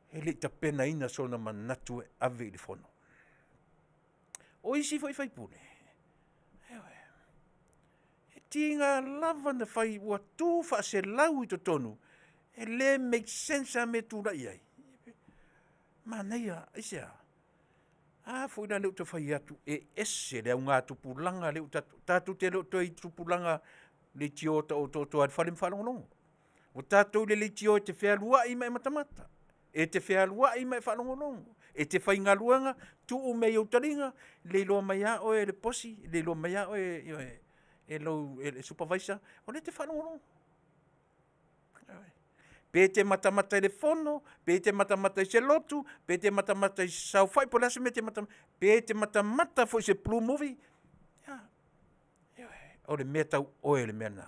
e le i tapenaina sona manatu e ave i le Fono. O isi foi sui usufono, ioe, e tiga lava ona fai ua tu faaselau i totonu, e le make sense lava mea e tulai ai. Manaia, aisea? A foi la lea ou te fai atu e ese le augatupulaga lea ua tatou… tatou te le o toe i le tupulaga leitio taotooto lava i le fale ma faalogologo. Ua tatou i le leitio e te fealuai ma e matamata, e te fealuai ma e faalogologo, e te faigaluega, tuu mea i ou taliga, le iloa mai lava oe e le kosi, le iloa mai lava oe e le supervisor, o lea e te faalogologo. Pe te matamata i le Fono, pe te matamata i se lotu, pe te matamata i se saofai po o le a se mea e te matamata ai, pe te matamata foi i se blue movie, a, ioe, o le mea tau oe le mea lena.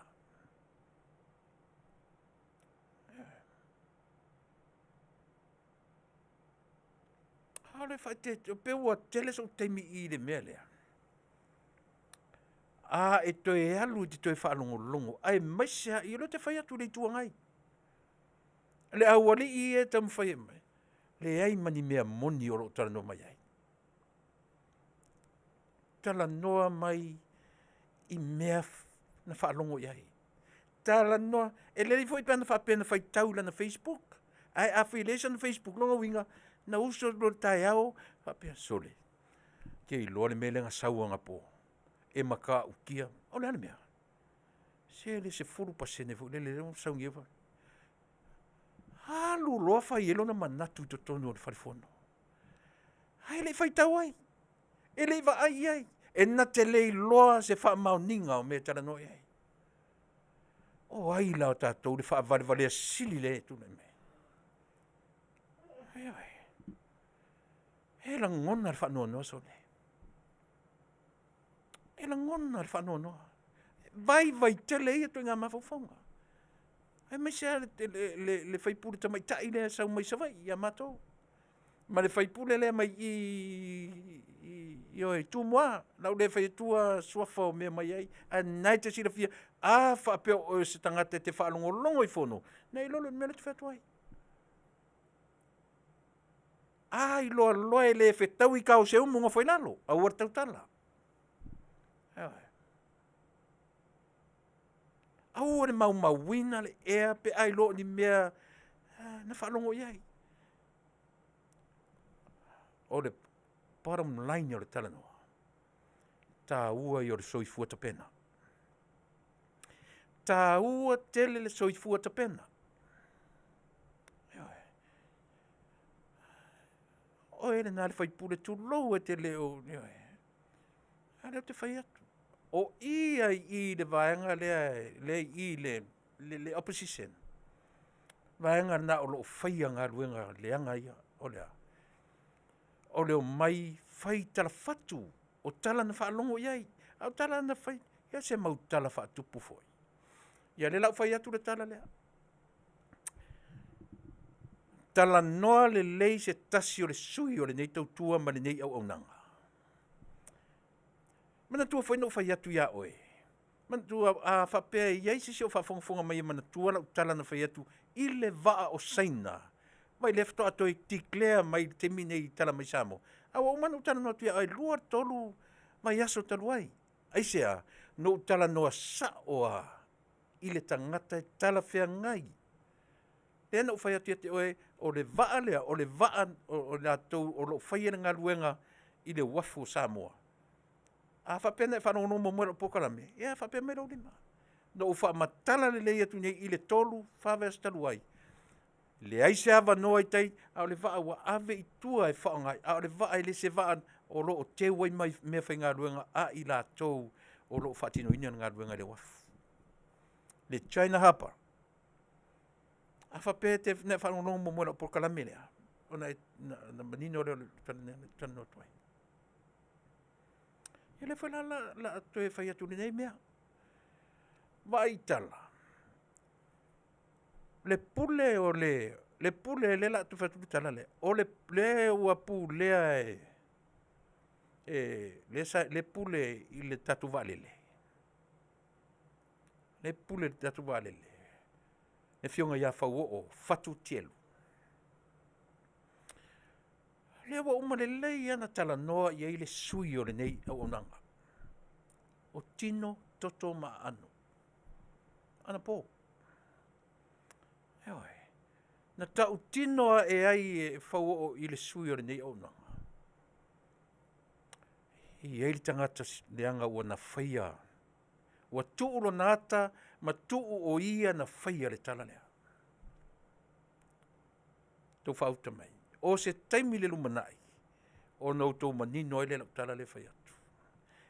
A o le faaeteete, pei ua tele sou taimi i i i le mea lea, a e toe alu e te toe faalogologo aemaise lava, ia o lea ou te fai atu i le Itu Agai, le aualii ia e taumafai mai, leai ma ni mea moni o lo o talanoa mai ai. Talanoa mai i mea na faalogo i ai. Talanoa, e lelei foi pe ana faapea na faitau i lana facebook, ae afai e leai sana facebook, o lona uiga na usu atu loa i le taeao faapea, sole, e te iloa le mea lea na sau anapo? E matautia. O le a le mea? Se le 10% foi lele lea ua sau nei. Alu loa fai ai lona manatu i totonu o le fale fono, ae le i faitau ai, e le i vaai i ai, e na te le iloa se faamaoniga o mea e talanoa i ai. O ai la o tatou le faavalevalea sili lea e tulai mai? Ioe. E lagona le faanoanoa sole, e lagona le faanoanoa. E vaivai tele ia ituaiga mafaufauga, aemaise lava le sui usufono tamaitai lea e sau mai Savaii ia matou, ma le sui usufono lea mai i i Tumua. O le a ou le fai atua suafa o mea mai ai, ae o lena e te silafia, a faapea o oe o se tagata e te faalogologo i fono, ona e iloa lea o le mea lea ou te fai atu ai. A iloa loa e le fetaui tao seumu, nofo i lalo, aua le tautala. Ioe. Aua le maumauina le ea pe a iloa o ni mea na faalogo i ai. O le bottom line o le talanoa, taua ia o le soifua tapena. E taua tele le soifua tapena. Ioe. O oe lena le sui usufono, tulou e te le o… ioe. A lea ou te fai atu, o i ai i i le vaega lea e i i le opposition, vaega lena o lo o faia galuega leaga ia. O le a? O le omai fai tala fatu o tala na faalogo i ai, a o tala na fai, ia o se mau tala faatupu foi. Ia o lea o le a ou fai atu le tala lea. Talanoa lelei se tasi o le sui o lenei tautua ma lenei auaunaga. Manatua foi na ou fai atu ia oe, manatua a faapea e i ai se isi o faafogafoga mai e manatua lau tala na fai atu i le vaa o Saina, vaai lea faatoa toe declare mai i le taimi nei i tala mai Samoa, a ua uma ona ou talanoa atu ia oe, 2, 3 vaiaso talu ai. Aisea? Na ou talanoa sao lava i le tagata e talafeagai. Lea na ou fai atu ia te oe, o le vaa lea, o le vaa o latou o lo o faia le galuega i le uafu o Samoa. A faapea na e faalogologo muamua i lau polokalame, ia faapea mai lou lima. Na ou faamatala lelei atu nei i le 3, 4 vaiaso talu ai, leai se avanoa i tai, a o le vaa ua ave i tua e faaaoga ai, a o le vaa e le o se vaa o lo o teu ai meafaigaluega a i latou o lo o faatinoina le galuega i le uafu. Le China Harbour. A faapea na e faalogologo muamua i lau polokalame lea, ona manino lea o le tala lea na ou talanoa atu ai. Ia o lea foi la o le a toe fai atu i lenei mea. Vaai i tala, le pule o le lea o le a toe fai atu le tala lea, o le ua pulea e le e pule i le tatou vaalele, lea e pule i le tatou vaalele, le Afioga ia Fauoo Fatu Tielu. O lea ua uma lelei lava ona talanoa i ai le sui o lenei auaunaga, o tino, toto ma aano, anapo. Ioe, na tautino ae ai e Fauoo i le sui o lenei auaunaga, e i ai le tagata leaga ua na faia, ua tuu lona ata ma tuu o ia na faia le tala lea. Outou faauta mai, o se taimi i le lumanai ona outou manino ai lea i lau tala lea e fai atu.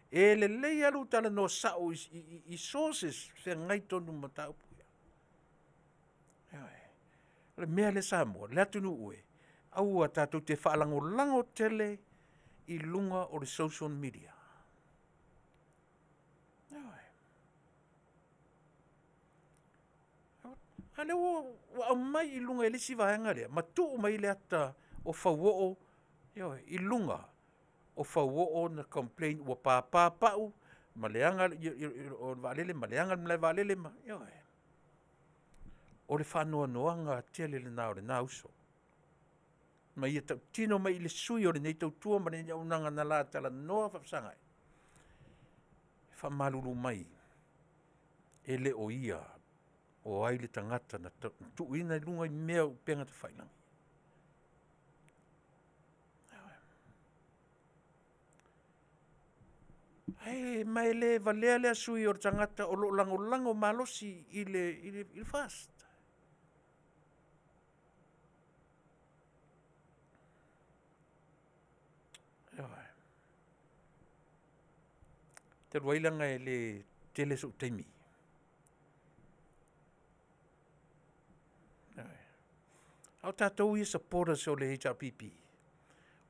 E lelei lava lou talanoa sao i sources feagai tonu ma mataupu ia. Ioe. O le mea lea Samoa, le atunuu e, aua tatou te faalagolago tele i luga o le social media. Ioe. A lea ua aumai i luga e le isi vaega lea ma tuu mai ai le ata o Fauoo, ioe, i luga o Fauoo na complain ua papa pau ma leaga le vaalele ma leaga le malaevaalele ma, ioe. O le faanoanoaga tele lena o lena uso, ma ia tautino mai i le sui o lenei tautua ma lenei auaunaga na la talanoa faafesagai, e faamalulu mai, e le o ia o ai le tagata na tuuina i luga i mea o upega tafailagi. Ioe. Ma e le valea lea sui o le tagata o lo o lagolago malosi i le FAST. Ioe. Talu ai leaga e le tele sou taimi, a o tatou ia supporters o le HRPP,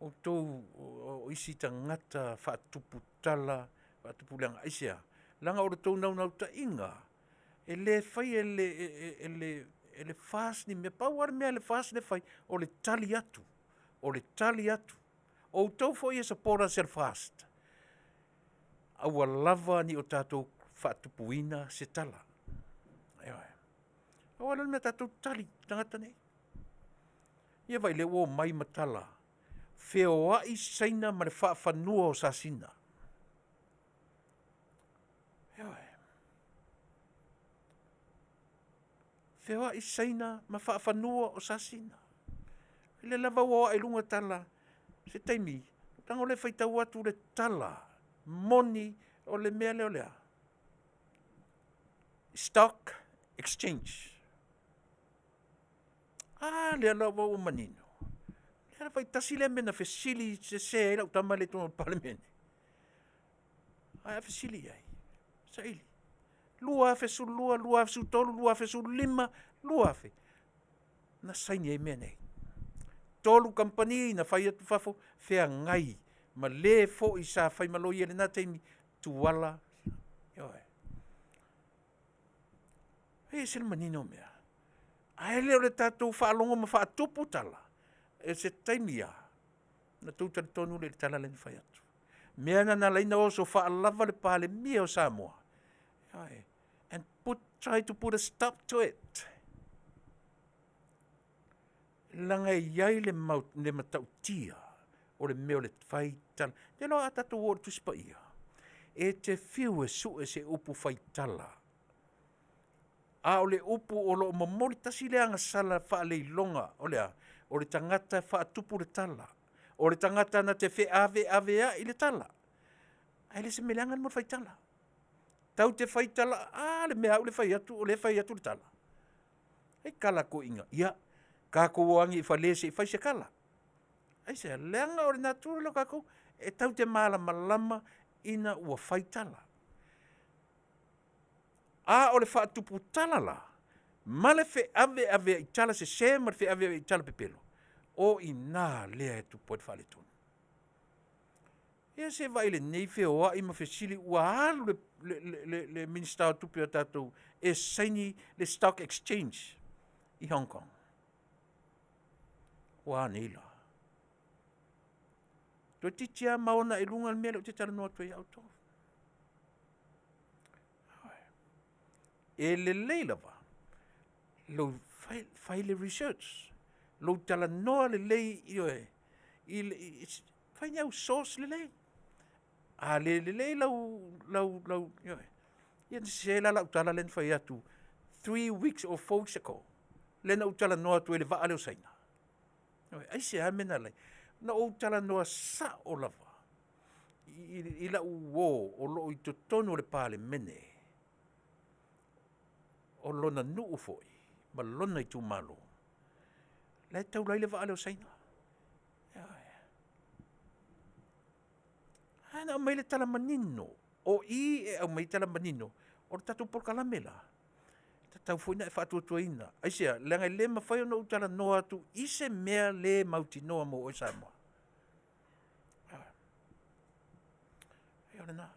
outou o isi tagata faatupu tala, faatupu leaga. Aisea? Leaga o le tou naunautaiga, e le faia e le FAST ni mea. Pau lava le mea a le FAST lea e fai, o le tali atu, o le tali atu. O outou foi e supporters a le FAST, aua lava ne i o tatou faatupuina se tala. Ioe. Pau lava lea o le mea, tatou tali i tagata nei. Ia vaai o lea ua omai ma tala, feoai Saina ma le faafanua o Sasina. Ioe. Feoai Saina ma faafanua o Sasina. O lea lava ua o ae i luga tala, se taimi tago lea faitau atu le tala moni o le mea lea o le a? Stock Exchange. A lea lava ua manino, vaai tasi lea mea na fesili sese ai lau tama lea i totonu o le Palemene. Ae a fesili i ai? Saili, 2012, 2013, 2015, 2000 na saini ai mea nei. 3 kamupani na fai atu i fafo, feagai ma le foi sa fai ma loia i lena taimi, Tuala, ioe. E ese le manino o mea. Ae le o le tatou faalogo ma faatupu tala, e se taimi lava ona outou talitonu lea i le tala lea na fai atu. O le mea lena na ala ai ona oso faalava le Palemia o Samoa, ioe, and put, try to put a stop to it. Leaga e i ai le matautia o le mea o le faitala. Ou te iloa a tatou o i le Tusi Paia, e te fiu e sue se upu faitala, a o le upu o lo o momoli, tasi lea agasala faaleiloga o le a? O le tagata e faatupu le tala, o le tagata na te feaveaveai le tala, ae le o se mea leaga le mea o le faitala. Tatou te faitala, a le mea a au lea e fai atu o lea e fai atu le tala. E tala toeaiina, ia tatou o ane i fale se i fai se tala. Aisea? Leaga o le natura lea o tatou, e tatou te malamalama ina ua fai tala. A o le faatupu tala la, ma le feaveaveai tala sese ma le feaveaveai tala pepelo, o i ina lea e tupu ai le faaletonu. Ia se i vaai i lenei feoai ma fesili ua alu le Minisita o Tupe a tatou e saini le stock exchange i Hong Kong. Ua a nei la? Toeitiiti lava maona i luga le mea lea ou te talanoa atu ai ia outou. E lelei lava lou fai le research, lou talanoa lelei, ioe, fai ni au source lelei. A le lelei lau, ioe, ia na sese la lau tala lea na fai atu 3 weeks or 4 weeks ago, lea na ou talanoa atu ai i le vaa lea o Saina. Aisea mea na ala ai? Na ou talanoa sao lava i lau uo o lo o i totonu o le Palemene, o lona nuu foi ma lona itumalo la e taula ai le vaa lea o Saina. Ioe. A na aumai le tala manino, o i e aumai ai tala manino o le tatou polokalame la, e tatau foi ona e faatuatuaina. Aisea? Leaga e le mafai ona ou talanoa atu i se mea le mautinoa mo oe Samoa. Ia o lena.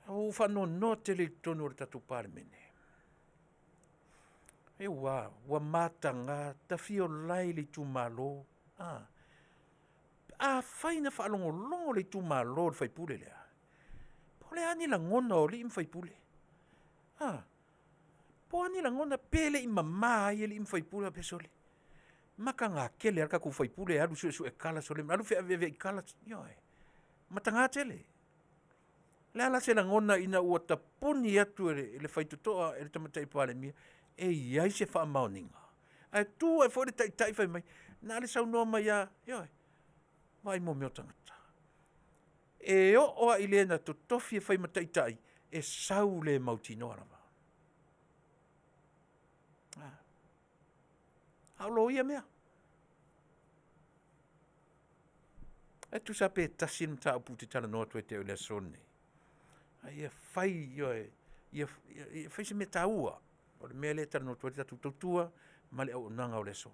Ua ou faanoanoa tele i totonu o le tatou Palemene, ua mataga ta fia ola i le itumalo. Afai na faalogologo le itumalo i le sui usufono lea, po o a ni lagona o alii ma faipule? A, po o a ni lagona, pe le i mama ai alii ma faipule faapea, sole, mataga tele lava le tatou sui usufono e alu suesue tala sole, alu feaveaveai tala, ioe, mataga tele. O le a la se lagona ina ua tapuni atu e le faitotoa e le Tamaitai Palemia e i ai se faamaoniga, ae tu ae foi le Taitai fai mai, na o le saunoa mai lava, ioe. Vaai mo mea o tagata. E oo lava i le na totofi e fai ma taitai, e sau le mautinoa lava. A o loia mea. E tusa pe tasi le mataupu ou te talanoa atu ai ia te oe i le aso lenei, a ia fai, ioe, ia fai se mea taua. O le mea lea e talanoa atu ai le tatou tautua ma le auaunaga o le aso.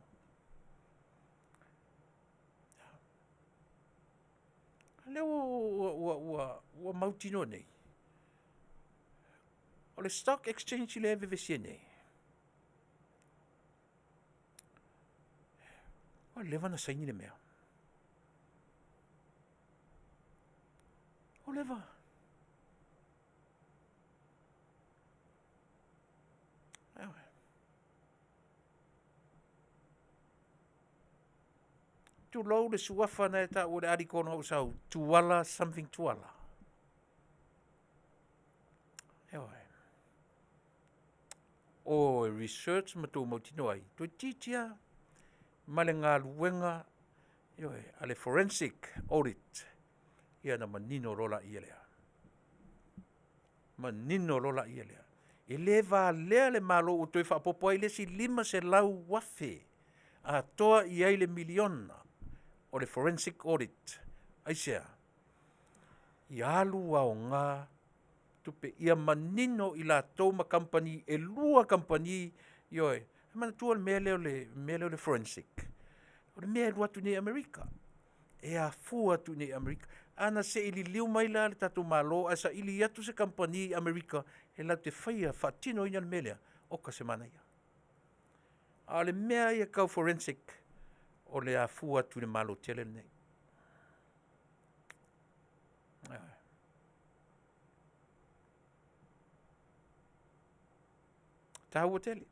O lea ua mautinoa nei, o le stock exchange lea e vevesi ai nei, ua leva ona saini le mea. Ua leva. Ioe. Tulou le suafa na e taua e le article na ou sau, Tuala something Tuala. Ioe. O e research ma tou mautinoa ai, toeitiiti lava ma le galuega, ioe, a le forensic audit, ia ona manino loa lea. Manino loa lea. E le valea le Malo ua toe faaopoopo ai le isi $500,000 atoa i ai le $1miliona o le forensic audit. Aisea? Ia alu aoga tupe, ia manino i latou ma kamupani, e 2 kamupani, ioe. Manatua le mea lea o le forensic, o le mea e alu atu nei i Amerika, e afua atu i inei i Amerika. Ana se i liliu mai la le tatou Malo ae saili atu se kamupani i Amerika e latou te faia, faatinoina le mea lea, Oka se manaia. A o le mea ia tau forensic, o le afua atu i le Malo tele lenei. Taua tele.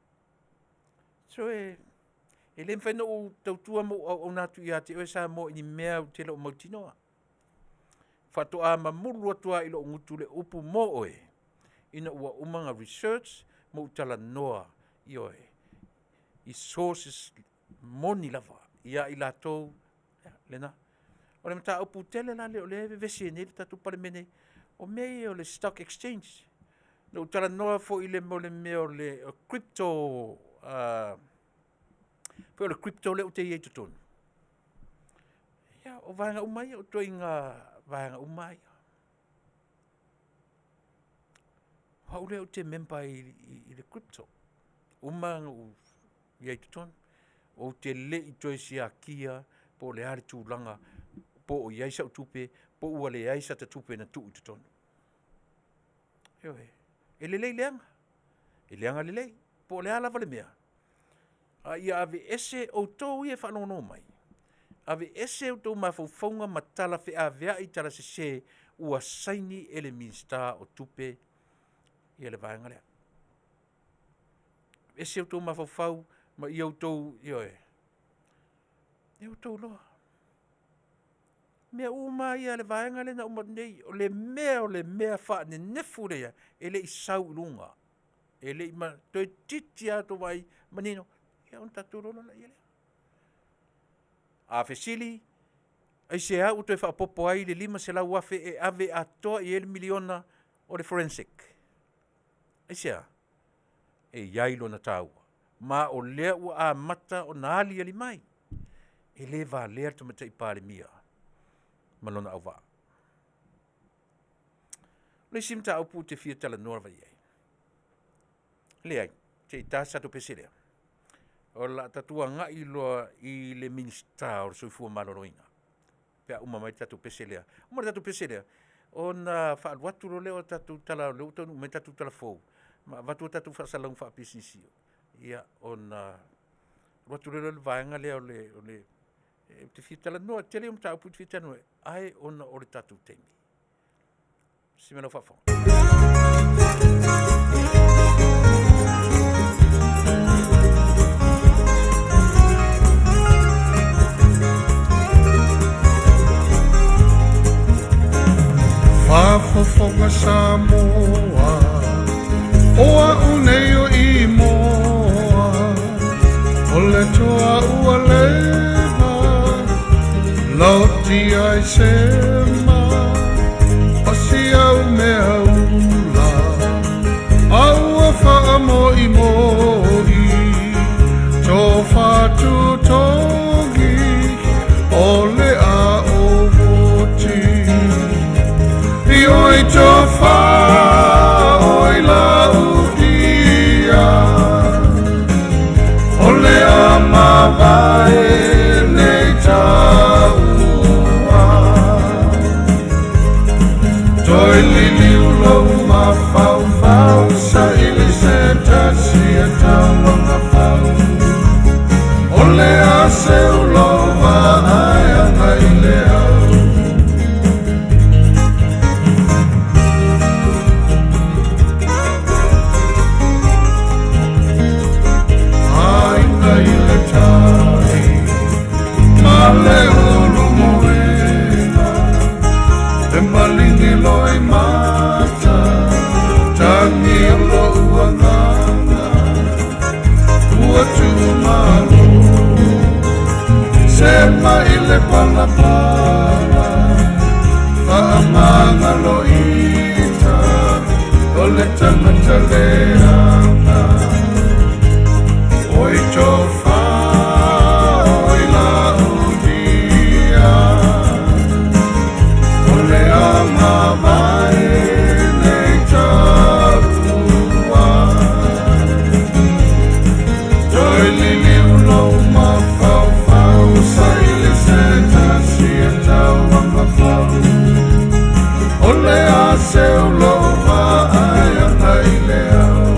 So e le mafai ona ou tautua ma ou auauna atu ia te oe Samoa i ni mea ou te le o mautinoa. Faatoa mamulu atu lava i lou gutu le upu mo oe, ina ua uma ona research ma ou talanoa, ioe, i sources moni lava ia i latou lena. O le mataupu tele la lea o lea e vevesi ai nei le tatou Palemene, o mea ia o le stock exchange. Na ou talanoa foi i le mea o le crypto, pei o le crypto lea ou te i ai i totonu. Ia, o vaega uma ia, o ituaiga vaega uma lava ia. O au lea ou te member ai i le crypto, uma ona ou i ai i totonu. Ou te le i toe siakia po o le a le tulaga po o i ai sau tupe, po ua leai sata tupe na tuu i totonu. Ioe. E lelei leaga, e leaga lelei, po o le a lava le mea, a ia aveese outou ia e faalogologo mai, aveese outou mafaufauga ma tala feaveai tala sese ua saini e le Minisita o Tupe le vaega lea. Aveese outou mafaufau ma ia outou, ioe, ia outou iloa. O mea uma lava ia a le vaega lea na uma atu nei, o le mea o le mea faanenefu le i ai, e le i sau i luga, e le i toeitiiti lava outou vaai manino, ia ona tatou iloa loa lea. A fesili, aisea ua toe faaopoopo ai le $500,000 e ave atoa i ai le $1miliona o le forensic? Aisea? E i ai lona taua, ma o lea ua amata ona aliali mai, e le valea le Tamaitai Palemia ma lona auvaa. O le isi mataupu ou te fia talanoa lava i ai, leai, se i ta le tatou pese lea. O le a tatou agai loa i le Minisita o le Soifua Maloloina pe a uma mai le tatou pese lea. Uma le tatou pese lea, ona faaalu atu loa lea o tatou tala o lea ua taunuu mai tatou tala fou, ma avatu a tatou faasalalauga faapisinisi, ia ona alu atu loa lea o le vaega lea ou te fia talanoa, o le tele ia o mataupu ou te fia talanoa ai, ae ona o le tatou taimi. Se lau faafofoga. Faafofoga Samoa, o au nei o Imoa, o le toa ua leva, laoti ai sema, o si au mea ula, a ua faamoimoi, tofa tutogi, o le a oti. I oi tofa oi la udia, o le a mavae nei taua. Toi lili ulo mafaufau, sa ili se tasi e tauanga fau. O le a se ulo vaai anga i le au. Aiga i le tai, ma le ulu moena, e maligi loa i mata, tagi o lou agaga, ua tuumalo, se mai le palapala, faamagaloita, o le tagata leaga. Oi tofa, oi laudia, o le a mavae nei taua. Toi liliu lou mafaufau, sa ili se tasi e tauanga fau. O le a seu lou vaai anga i le au.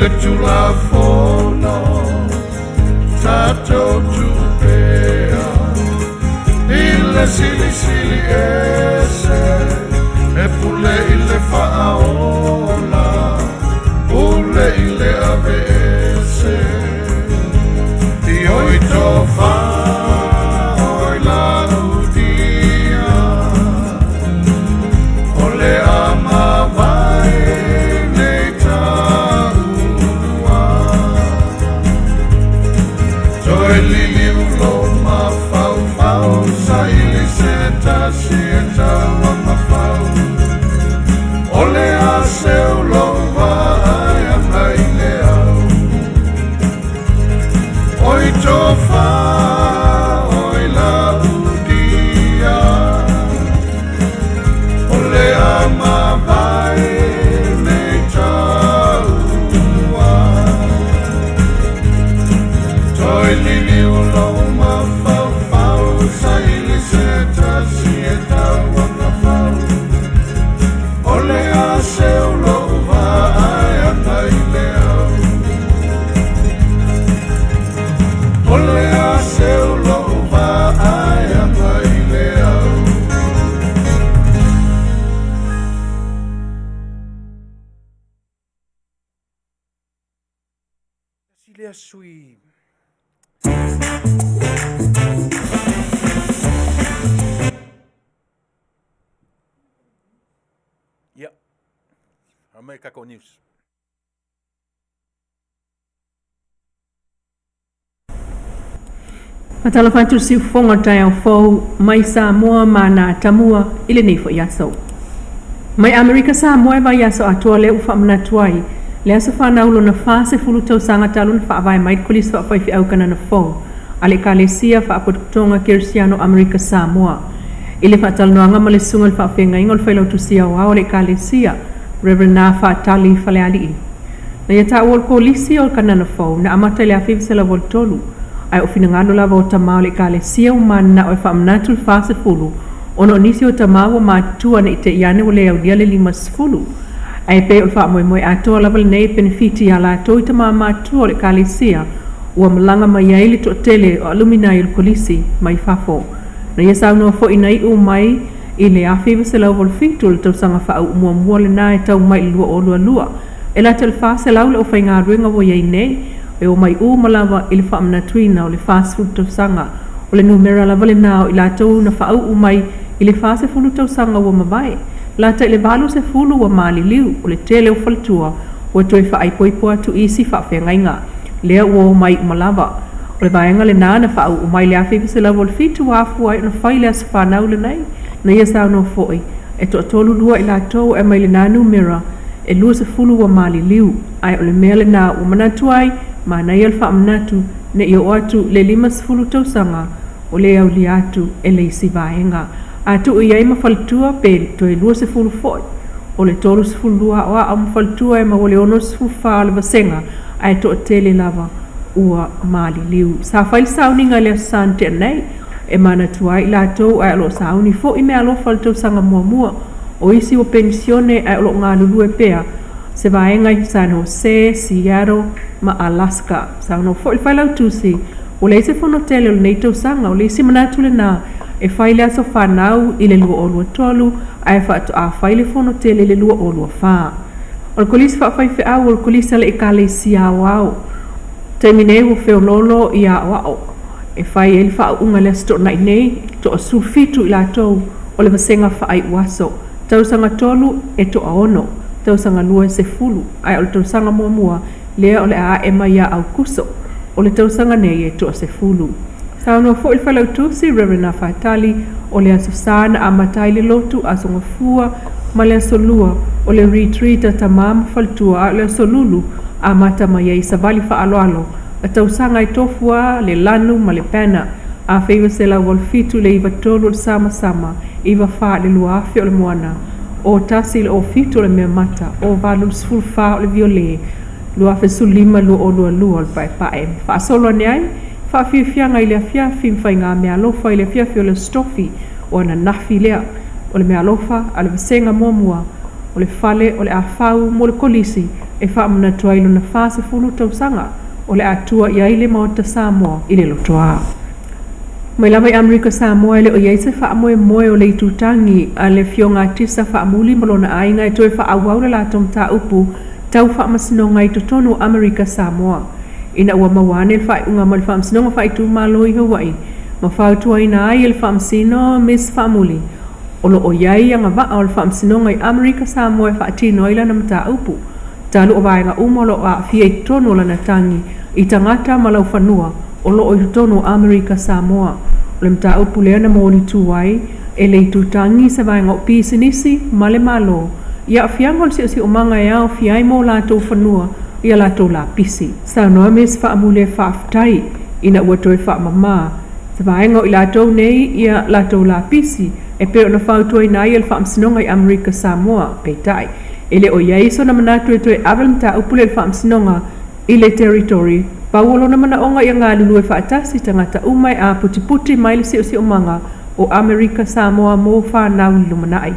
le Tulafono tatou tupea i le Silisili Ese e pule i le faaola pule i le aveese i oi tofa oi laudia o le a mavae nei taua toe liliu lo mafaufau saili se tasi e tauamafau o le a seu lou vaai ana i le au oi tofa oi laudia o le a mavae nei taua toe liliu lou mafaufau saili se tasi e tauamafau o le a seu lou vaai ana i le au o le a seu lou vaai ana i le au. Tasi lea sui. Ia, aumai tatou news. Faatalofa atu le siufofoga o le taeao fou mai Samoa ma ana atamua i lenei foi aso. Mai Amerika Samoa e vaiaso atoa lea ua faamanatu ai le aso fanau lona 40 tausaga talu ona faavae mai le Kolisi Faafaifeau Kanana Fou a le Ekalesia Faapotopotoga Kerisiano Amerika Samoa. I le faatalanoaga ma le Susuga i le Faafeagaiga o le Failautusi Aoao a le Ekalesia, Rev. Na Faatali Falealii. Na ia taua o le Kolisi o le Kanana Fou na amata i le 1983, ae o finagalo lava o tamā o le Ekalesia ua mananao e faamanatu le 40 ona o nisi o tamā ua matutua ne i te i ane ua le aulia le 50. Ae pei o le faamoemoe atoa lava lenei e penefiti iā latou i tamā matutua o le Ekalesia ua malaga mai ai le toatele o aluminai o le Kolisi mai fafo. Na ia saunoa foi na iu mai i le 1987, o le tausaga faauu muamua lena e tau mai i le 2022, e lata i le 400 le aufaigaluega ua i ai nei, e omai uma lava i le faamanatuina o le 40 tausaga. O le numera lava lena o i latou na faauu mai i le 40 tausaga ua mavae. Lata i le 80 ua maliliu, o le tele o faletua ua toe faaipoipo atu i isi faafeagaiga. Lea ua omai uma lava. O le vaega lena na faauu mai i le 1987 ua afua ai ona fai le aso fanau lenei. Na ia saunoa foi, e toatolu lua i latou e aumai lena numera e 20 ua maliliu, ae o le mea lena ua manatu ai, manaia le faamanatu ne i oo atu le 50 tausaga o le aulia atu e le isi vaega. A tuu i ai ma faletua pe toe 20 foi, o le 32 aoao ma faletua e maua le 64 o le vasega, ae toatele lava ua maliliu. Sa fai le sauniga i le Aso Sa na tea nei, e manatua ai i latou ae o lo o sauni foi meaalofa i le tausaga muamua. O isi ua penisione ae o lo o galulue pea se vaega i San Jose, Seattle ma Alaska. Saunoa foi le Failautusi, ua leai se fono tele o lenei tausaga, o le isi manatu lena e fai le aso fanau i le 2023 ae faatoa fai le fono tele i le 2024. O le Kolisi Faafaifeau o le Kolisi a le Ekalesia Aoao. Taimi nei ua feoloolo i aoao e fai ai le faauuga i le Aso Toonai nei, toa 17 i latou o le vasega faaiu aso, tausaga tolu e toaono, tausaga lua e 10, ae o le tausaga muamua lea o le a ae mai ia Aukuso o le tausaga nei e toa 10. Saunoa foi le Failautusi, Rev. Afatali, o le Aso Sa na amata ai le lotu Aso Gafua ma le Aso Lua o le retreat a Tamā ma Faletua, a o le Aso Lulu amata mai ai savali faaaloalo a tausaga e tofu a le lanu ma le banner 1987 le 93 o le samasama 94 le 2000 o le moana o 1 le 07 o le meamata o 8 le 14 o le viole 2015 2022 o le paepae. Faasolo ane ai faafiafiaga i le afiafi ma faiga meaalofa i le afiafi o le Aso Tofi o ananafi lea o le meaalofa a le vasega muamua. O le fale o le a fau mo le kolisi e faamanatu ai lona 40 tausaga o le a tua i ai le Maota Samoa i le Lotoā. Mai lava i Amerika Samoa e le o i ai se faamoemoe o le itutagi a le Afioga a Tisa Faamuli ma lona aiga e toe faaauau le latou mataupu tau faamasinoga i totonu o Amerika Samoa ina ua maua ane le faaiuga mai le Faamasinoga Faaitumalo i Hawaii ma fautuaina ai e le Faamasino Miss Faamuli o lo o i ai agavaa o le Faamasinoga i Amerika Samoa e faatino ai lana mataupu talu o vaega uma o lo o aafia i totonu o lana tagi i tagata ma laufanua o lo o i totonu o Amerika Samoa. O le mataupu lea na molitu ai e le itutagi se vaega o pisinisi ma le Malo i aafiaga o le siosiomaga e aofia ai mo latou fanua i a latou lapisi. Saunoa Miss Faamuli e faafetai ina ua toe faamamā se vaega o i latou nei ia latou lapisi e pei ona fautuaina ai e le Faamasinoga i Amerika Samoa. Peitai, e le o i ai sona manatu e toe ave le mataupu lea i le Faamasinoga i le Territory, pau o lona manaoga ia galulue faatasi tagata uma e aputiputi mai le siosiomaga o Amerika Samoa mo fanau i le lumanai.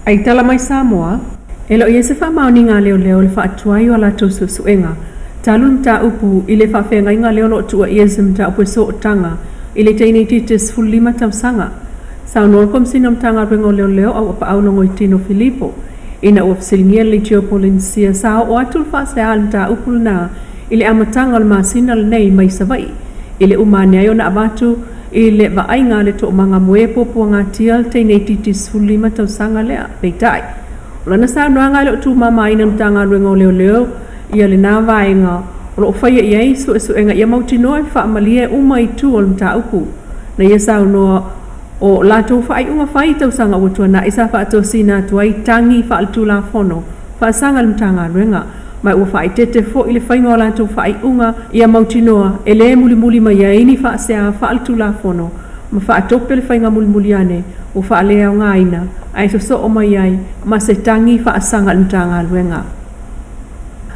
Ai tala mai Samoa, e le o i ai se faamaoniga a leoleo i le faatuai o a latou suesuega talu le mataupu i le faafeagaiga lea o lo o tuuaia i se mataupu e sootaga i le teine itiiti 15 tausaga. Saunoa le Komesina o Matagaluega o Leoleo Auapaau Logoitino Filipo ina ua fesiligia le Leitio Polenisia sa oo atu le faasea i le mataupu lena i le amataga o le masina lenei mai Savaii i le uma ane ai ona avatu i le vaaiga a le toomaga moe puapuagatia le teine itiiti 15 tausaga lea. Peitai, o lana saunoaga e le o tumamaina le Matagaluega o Leoleo ia lena vaega o lo o faia i ai suesuega ia mautinoa e faamalie uma itu o le mataupu. Na ia saunoa o latou faaiuga fai i tausaga ua tuanai sa faatosina atu ai tagi faaletulafono faasaga i le Matagaluega, ma ua faaeteete foi le faiga o latou faaiuga ia mautinoa e lē mulimuli mai ai ni faasea faaletulafono ma faatope le faiga mulimuli ane ua faaleaogaina ae sosoo mai ai ma se tagi faasaga i le Matagaluega.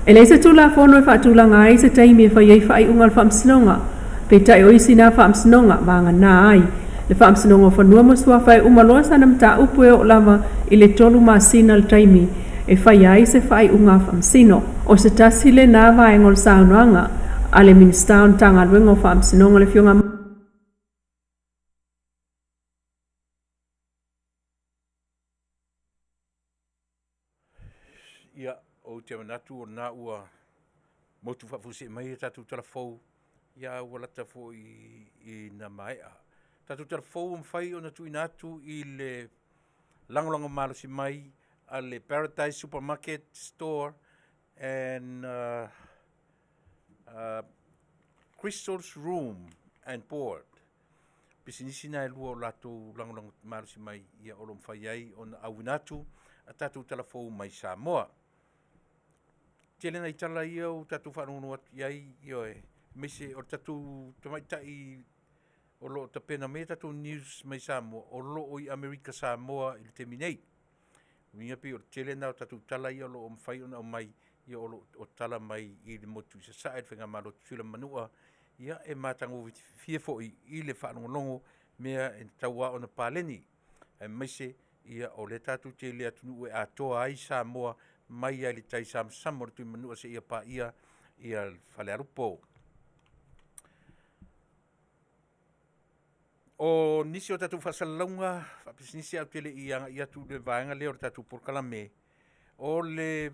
E leai se tulafono e faatulaga ai se taimi e fai ai faaiuga a le Faamasinoga, peitai o isi na faamasinoga vagana ai le Faamasinoga o Fanua ma Suafa e uma loa sana mataupu e oo lava i le 3 masina le taimi e faia ai se faaiuga a faamasino. O se tasi lena vaega o le saunoaga a le Minisita o le Matagaluega o Faamasinoga le Afioga Ia, ou te manatu o lena ua motu faafuasei mai a tatou tala fou, ia ua lata foi i na maea. Tatou tala fou ua mafai ona tuuina atu i le lagolago malosi mai a le Paradise Supermarket Store and Crystal's Room and Board. Pisinisi na e lua o latou lagolago malosi mai ia o lo o mafai ai ona auina atu a tatou tala fou mai Samoa. Tele nai tala ia ua tatou faalogologo atu i ai, ioe, aemaise o le tatou tamaitai o lo o tapena mai a tatou news mai Samoa, o lo o i Amerika Samoa i le taimi nei. Uiga pei o le tele lena o tatou tala ia o lo o mafai ona aumai, ia o lo o tala mai i le motu i Sasae, le Faigamalo Tutuila ma Manua, ia e matagofie foi i le faalogologo mea e tatau lava ona paleni, aemaise ia o lea tatou te i le atunuu e atoa ai Samoa mai lava i le tai samasama o le Tuimanua seia paia ia le Falealupo. O nisi o tatou faasalalauga faapisinisi ae ou te le i agai atu i le vaega lea o le tatou polokalame, o le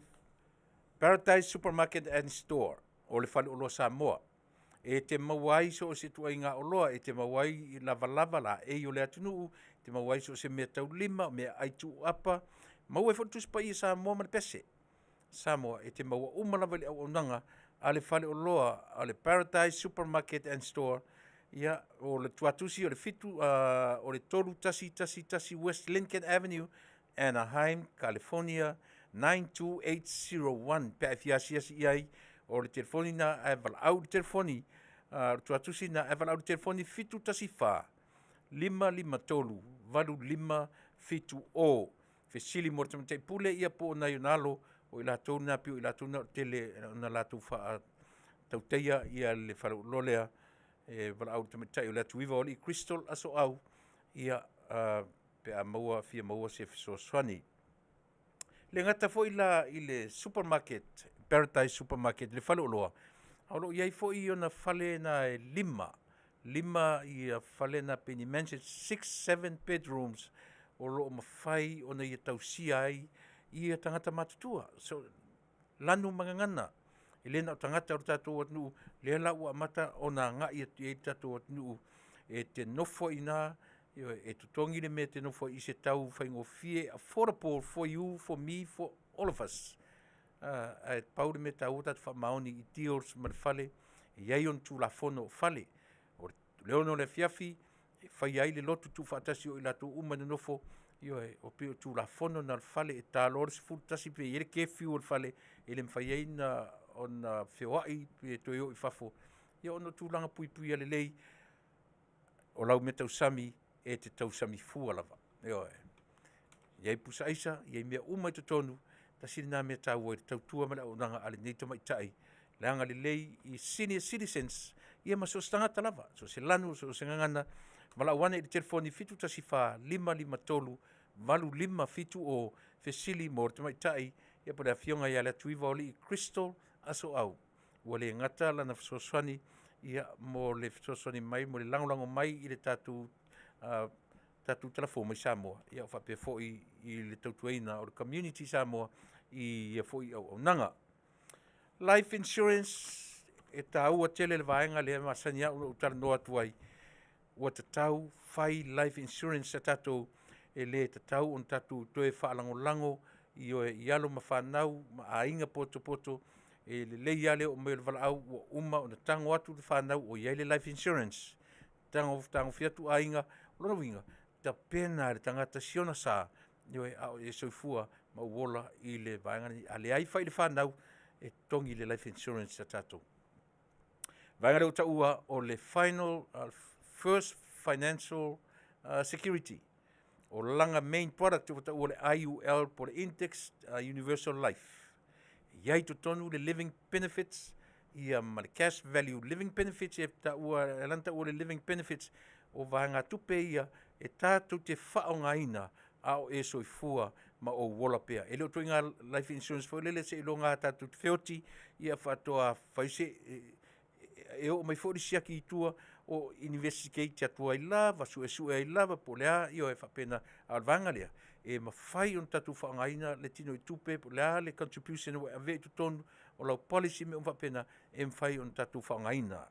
Paradise Supermarket and Store, o le faleoloa Samoa, e te maua ai so o se ituaiga oloa, e te maua ai lavalava laei o le atunuu, e te maua ai so o se mea taulima, meaai tuuapa, maua ai foi le Tusi Paia Samoa ma le pese Samoa, e te maua uma lava i le auaunaga a le faleoloa a le Paradise Supermarket and Store. Ia, o le tuatusi o le 7, o le 3111 West Lincoln Avenue, Anaheim, California 92801. Pe a e fia asiasi i ai, o le telefoni na ae valaau i le telefoni, o le tuatusi na ae valaau i le telefoni 714 553 8570. Fesili mo le tamaitai pule ia po o nai ona alo, o i latou na pei o i latou na o le tele ona latou faatautaia ia le faleoloa lea e valaau i le tamaitai o le Atuiva o Alii Crystal Asoau, ia, pe a maua fia maua se fesoasoani. Le gata foi la i le supermarket, Paradise Supermarket, le faleoloa, a o loo i ai foi ona fale na e lima, lima ia fale na pe ni mansion, 6, 7 bedrooms o loo mafai ona ia tausia ai ia tagata matutua. So, lanu ma gagana, e le na o tagata o le tatou atunuu, lea la ua amata ona agai atu i ai le tatou atunuu e te nofo i ina, e totogi le mea e te nofo ai i se tau faigofie, affordable for you, for me, for all of us. Ae pau le mea taua, tatou faamaoni i deals ma le fale, e i ai ona tulafono o fale. O le 6 o le afiafi e fai ai le lotu tuufaatasi o i latou uma e nonofo, ioe, o pei o tulafono na o le fale, e ta loa le 11 pe i ai le curfew o le fale e le mafai ai ona feoai pe toe o i fafo, ia ona o tulaga puipuia lelei o lau meatausami e te tausami fua lava. Ioe. E i ai pusa aisa, e i ai mea uma i totonu, tasi lena mea taua i le tautua ma le auaunaga a lenei tamaitai, le agalelei i senior citizens, ia ma so o se tagata lava, so o se lanu so o se gagana. Valaau ane i le telefoni 714 553 8570, fesili mo le tamaitai ia po o le afioga ia Leatuiva Crystal Asoau, ua le gata lana fesoasoani ia mo le fesoasoani mai mo le lagolago mai i le tatou Tala Fou mai Samoa, ia faapea foi i le tautuaina o le community Samoa i ia foi auaunaga. Life Insurance, e taua tele le vaega lea e masani lava ona ou talanoa atu ai, ua tatau fai life insurance a tatou, e le tatau ona tatou toe faalagolago i alo ma fanau ma aiga potopoto. E lelei lava le oo mai o le valaau ua uma ona tago atu le fanau o i ai le life insurance, tagofi atu aiga, o lona uiga, tapena e le tagata si ona sa, ioe, a o e soifua ma ou ola i le vaega lenei. A leai fai i le fanau e totogi le life insurance a tatou. O le vaega lea ua taua o le final first financial security. O lana main product ua taua o le IUL po o le Index Universal Life. E i ai i totonu le living benefits ia ma le cash value living benefits, e taua e ala ona taua le living benefits, o vaegatupe ia e tatou te faaaogaina a o e soifua ma ou ola pea. E le o ituaiga life insurance foi lele seiloga lava tatou te feoti ia faatoa fai se… e oo mai foi le siaki i tua o investigate atu ai lava, suesue ai lava po o le a, ioe, e faapena. A o le vaega lea, e mafai ona tatou faaaogaina le tinoitupe po o le a le contribution ua e avea i totonu o lau policy ma mea uma faapena, e mafai ona tatou faaaogaina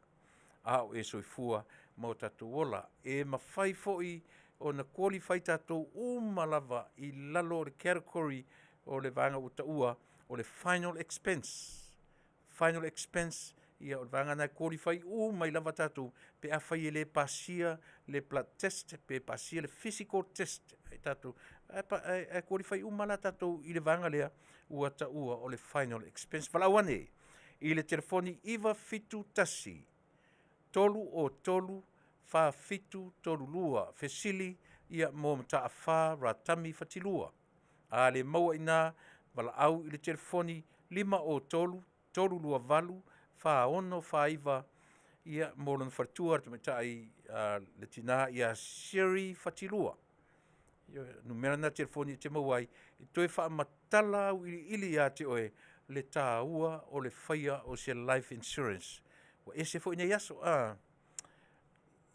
a o e soifua ma o tatou ola. E mafai foi ona qualify tatou uma lava i lalo o le category o le vaega ua taua o le final expense. Final expense, ia o le vaega lena e qualify uma ai lava tatou pe afai e le pasia le blood test pe pasia le physical test e tatou, ae qualify uma la tatou i le vaega lea ua taua o le final expense. Valaau ane i le telefoni 971 303 4732, fesili ia mo Mataafa Ratami Fatilua. A le maua i ina, valaau i le telefoni 503 328 4649, ia mo lona faletua le tamaitai le tina ia Sherry Fatilua. Numera na telefoni e te maua ai e toe faamatala auiliili ia te oe le taua o le faia o se life insurance. Ua ese foi nei aso,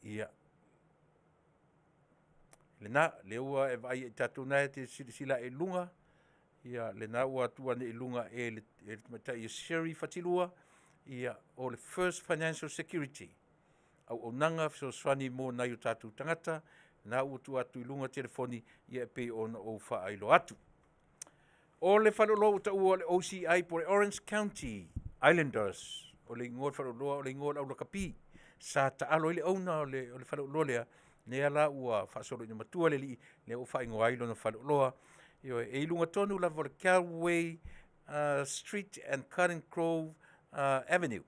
ia lena, lea ua e vaai i ai tatou na e te silasila i luga, ia lena ua tuu ane i luga e le tamaitai e Sherry Fatilua, ia o le First Financial Security, auaunaga fesoasoani mo nai o tatou tagata, na ua tuu atu i luga telefoni ia e pei ona ou faailoa atu. O le faleoloa ua taua o le OCI po o le Orange County Islanders, o le igoa o le faleoloa o le igoa o le aulakapi sa taalo ai le owner o le faleoloa lea, lea la ua faasolo ina matua le alii, lea ua faaigoa ai lona faleoloa. Ioe, e i luga tonu lava o le Galway Street and Garden Grove Avenue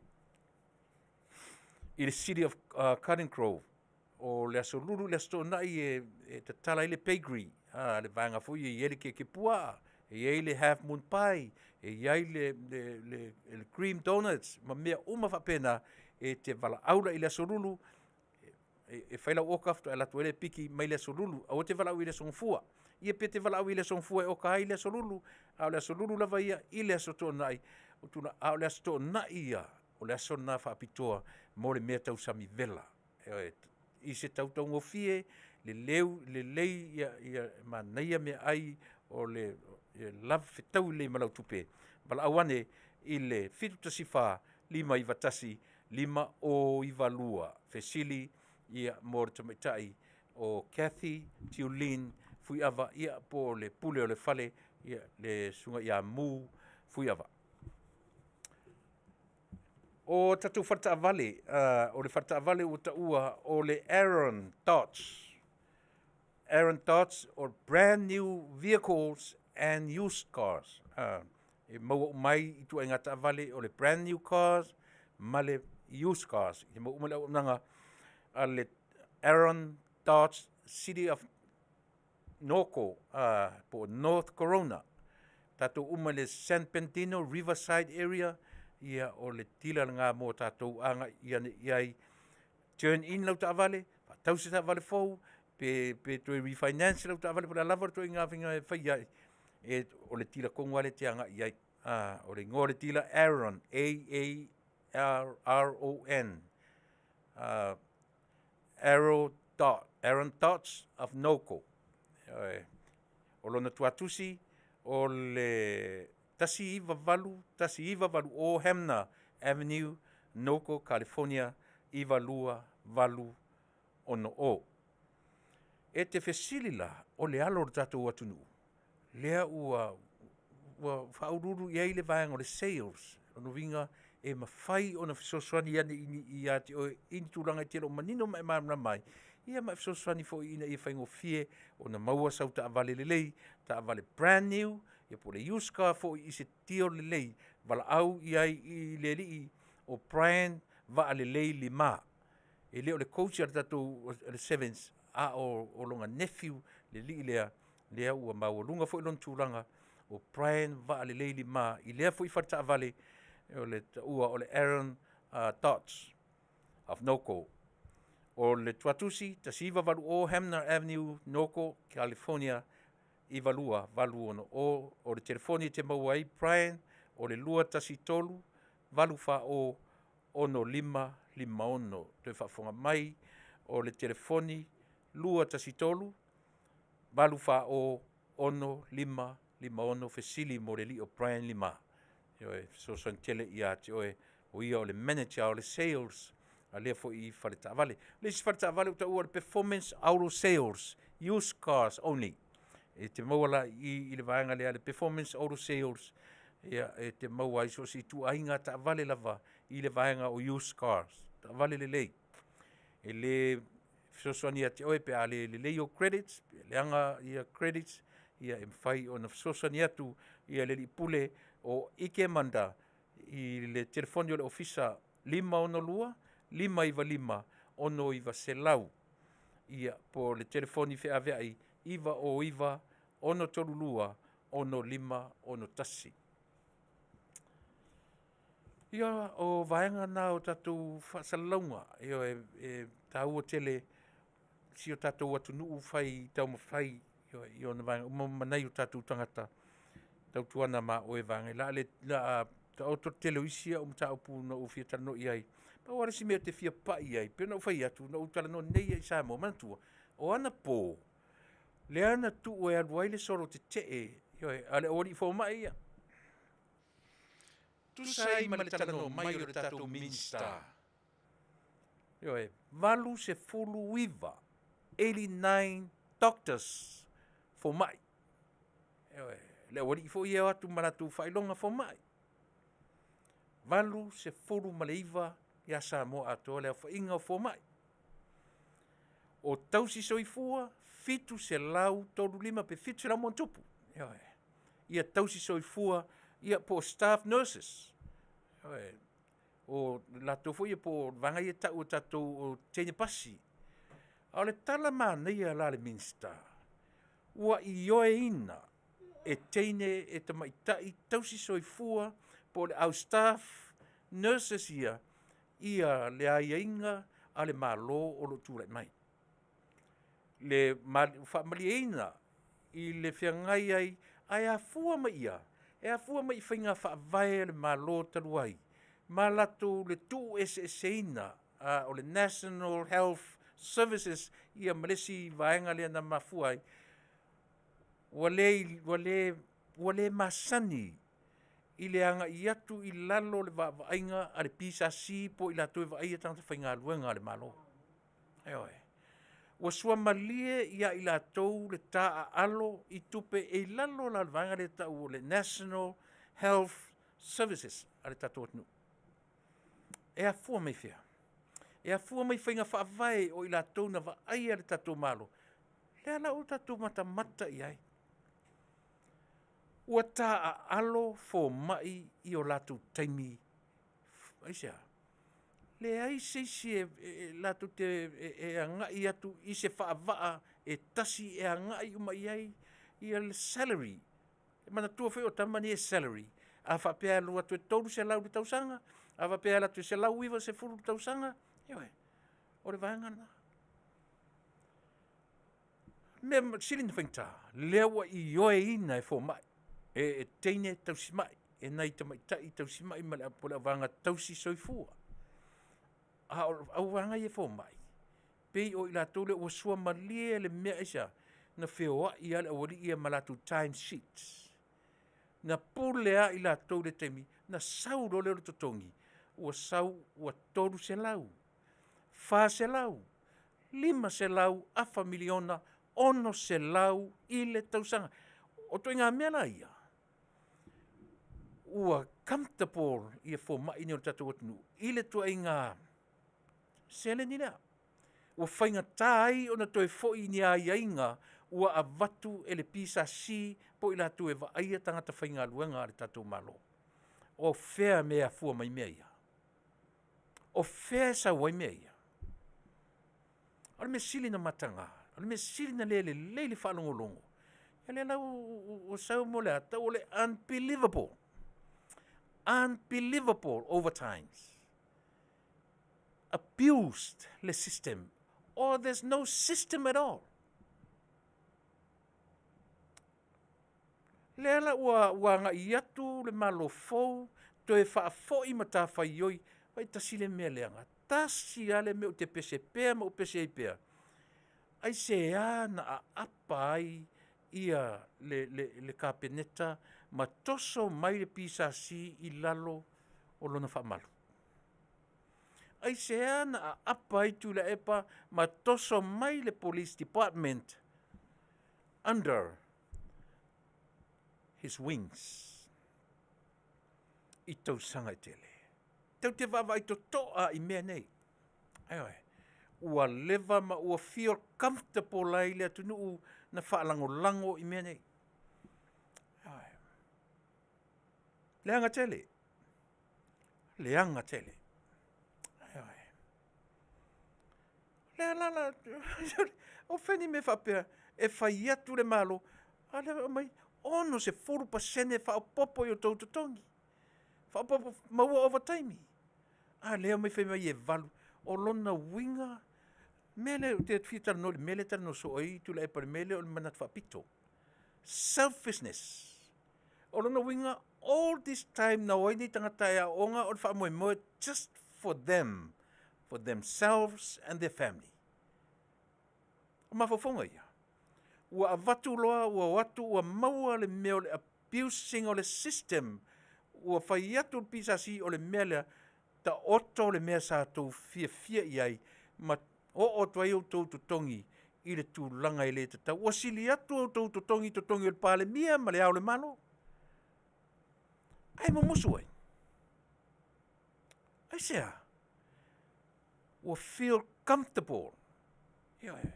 i le City of Garden Grove. O le Aso Lulu i le Aso Toonai e tatala ai le bakery, le vaega foi e i ai le keke puaa, e i ai le half moon pie, e i ai le cream donuts ma mea uma faapena. E te valaau la i le Aso Lulu e fai lau oka faatoa e alu atu ai lea e piki mai le Aso Lulu. Aua te valaau i le Aso Gafua. Ia pe te valaau i le Aso Gafua e oka ai le Aso Lulu, a o le Aso Lulu lava ia i le Aso Toonai, o tulaga, a o le Aso Toonai ia, o le aso lena faapitoa mo le mea tau sami vela. Ioe, i se tautaugofie, leleu, lelei ia manaia meaai o le lava fetaui lelei ma lau tupe, valaau ane i le 714 591 5092. Fesili ia mo le tamaitai o Kathy Tiulin Fuiava ia po o le pule o le fale ia le susuga ia Mu Fuiava. O tatou faletaavale, o le faletaavale ua taua o le Aaron Dodge. Aaron Dodge or brand new vehicles and used cars. E maua uma ai ituaiga taavale o le brand new cars ma le used cars. E maua uma le auaunaga a le Aaron Dodge City of Norco po o North Corona. Tatou uma i le San Bernardino Riverside area, ia o le tila lena mo tatou agai i ai. Turn in lau taavale, faatau se taavale fou, pe toe refinance lau taavale po o le a lava le ituaiga faiga e fai ai, o le tila tonu lava lea e te agai i ai. O le igoa o le tila Aaron, A A R O N. Aaron Dodge of Norco. O lona tuatusi o le 198 1980 Hamner Avenue, Norco, California 92860. E te fesili la, o le alo o le tatou atunuu, lea ua faauluulu i ai le vaega o le sales. O lona uiga e mafai ona fesoasoani ane ia te oe i ni tulaga e te le o manino ma e malamalama ai, ia ma e fesoasoani foi ina ia faigofie ona maua sau taavale lelei, taavale brand new, ia po o le used car foi i se deal lelei, valaau i ai i le alii o Brian Vaalelei Lima. E le o le coach a le tatou Sevens, a o lona nephew le alii lea, lea ua maualuga foi lona tulaga, o Brian Vaalelei Lima i lea foi faletaavale o le taua o le Aaron Dodge of Norco. O le tuatusi 1980 Hamner Avenue, Norco, California 92860. O le telefoni e te maua ai Brian o le 213 840 6556. Toe faafofoga mai, o le telefoni 213 840 6556, fesili mo le alii o Brian Lima. Ioe, fesoasoani tele ia te oe, o ia o le manager o le sales a lea foi faletaavale. O le isi faletaavale ua taua o le Performance Auto Sales, used cars only. E te maua la i le vaega lea le Performance Auto Sales, ia e te maua ai so o se ituaiga taavale lava i le vaega o used cars, taavale lelei. E le fesoasoani ia te oe pe a le lelei ou credits, pe leaga ia credits, ia e mafai ona fesoasoani atu ia le alii pule o Ike Manda i le telefoni o le ofisa 562 595 6900. Ia, po o le telefoni feaveai 909 632 6561. Ia, o vaega na o tatou faasalalauga, ioe, e taua tele si o tatou atunuu fai taumafai i ona vaega uma ma nai o tatou tagata tautuana ma oe vaega o le a taoto le tele o isi au mataupu na ou fia talanoa i ai. Pau lava le isi mea ou te fia pai i ai, pei ona ou fai atu, na ou talanoa nei lava i Samoa. Manatua, o anapo lea na tuu e alu ai le solo tetee, ioe, a le aualii fomai ia. Tusa ai ma le talanoa mai o le tatou Minisita, ioe, 89, 89 doctors fomai, ioe, le aualii foi ia e o atu ma latou faailoga fomai. 89 ia Samoa atoa le aofaiga o fomai. O tausi soifua, 735 pe 700 ma ona tupu, ioe, ia tausi soifua ia po o staff nurses. Ioe, o latou foi ia po o vaega ia e tau e tatou o teine pasi. A o le tala manaia la a le Minisita, ua ioeina e teine e tamaitai tausi soifua po o le au staff nurses ia le aiaiga a le Malo o lo o tulai mai. Le faamalieina i le feagai ai, ae afua mai i a? E afua mai i faiga faavae a le Malo talu ai ma latou le tuueseeseina o le National Health Services ia ma le isi vaega lea na mafua ai, ua le, ua le, ua le masani i le agai atu i lalo o le vaavaaiga a le PSC po o i latou e vaaia tagata faigaluega a le Malo. Ioe. Ua suamalie ia i latou le taaalo i tupe e i lalo la o le vaega lea e tau o le National Health Services a le tatou atunuu. E afua mai fea? E afua mai faiga faavae o i latou na vaaia le tatou Malo, lea la ua tatou matamata i ai. Ua taaalo fomai i o latou taimi. Aisea? Leai se isi e latou te agai atu i se faavaa e tasi e agai uma i ai ia le salary. E manatua foi o tama nei e salary. A faapea e alu atu e $300 i le tausaga, a faapea e alu atu e $190 i le tausaga, ioe, o le vaega lena. O le mea sili ona faigata, lea ua ioeina e fomai, e teine tausimai, e nai tamaitai tausimai po o le auvaega tausisoifua. A o le auvaega ia fomai, pei o i latou ia ua suamalie le mea. Aisea? Na feoai lava le aualii ia ma latou time sheets. Na pule lava i latou i le taimi, na sau loa lea o le totogi, ua sau ua $300, $400, $500, afa miliona, $600 i le tausaga. O ituaiga mea la ia, ua comfortable ia fomai nei o le tatou atunuu i le ituaiga seleni lea. Ua faigata ai ona toe foi i ni aiaiga ua avatu e le PSC po o i latou e vaaia tagata faigaluega a le tatou Malo. O fea le mea e afua mai ai mea ia? O fea e sau ai mea ia? O le mea sili ona mataga, o le mea sili ona le lelei le faalogologo, o lea la ua sau mo le a? E tau o le unbelievable, unbelievable overtimes, abused le system or there's no system at all. Lea la ua agai atu le Malo fou toe faafoi matafaioi, vaai tasi lea mea leaga, tasi lava le mea ou te pese pea ma ou pese ai pea, aisea na aapa ai le Kapeneta ma toso mai le PSC i lalo o lona faamalu? Aisea na aapa ai Tuilaepa ma toso mai le Police Department under his wings i tausaga e tele? Tatou te vaavaai totoa i mea nei. Ioe. Ua leva ma ua feel comfortable ai le atunuu na faalagolago i mea nei. Ioe. Leaga tele, leaga tele. Ioe. O lea la, o fea ni mea faapea e fai atu le Malo, a o lea e aumai 60% faaopoopo i o outou totogi, faaopoopo, maua ovataimi. A lea e aumai fai mai e 8. O lona uiga, o le mea lea ou te fia talanoa i le mea lea e talanoa soo ai Tuilaepa i le mea lea o le manatu faapito, selfishness. O lona uiga, all this time na o ai nei tagata e aooga, o le faamoemoe just for them, for themselves and their family. O mafaufauga ia, ua avatu loa ua o atu ua maua le mea o le abusing o le system, ua fai atu le PSC o le mea lea, taoto le mea sa outou fiafia i ai ma oo atu ai outou totogi i le tulaga e le tatau. Ua sili atu outou totogi i totogi o le Palemia ma Le Ao o le Malo. Ae mumusu ai. Aisea? Ua feel comfortable. Ioe.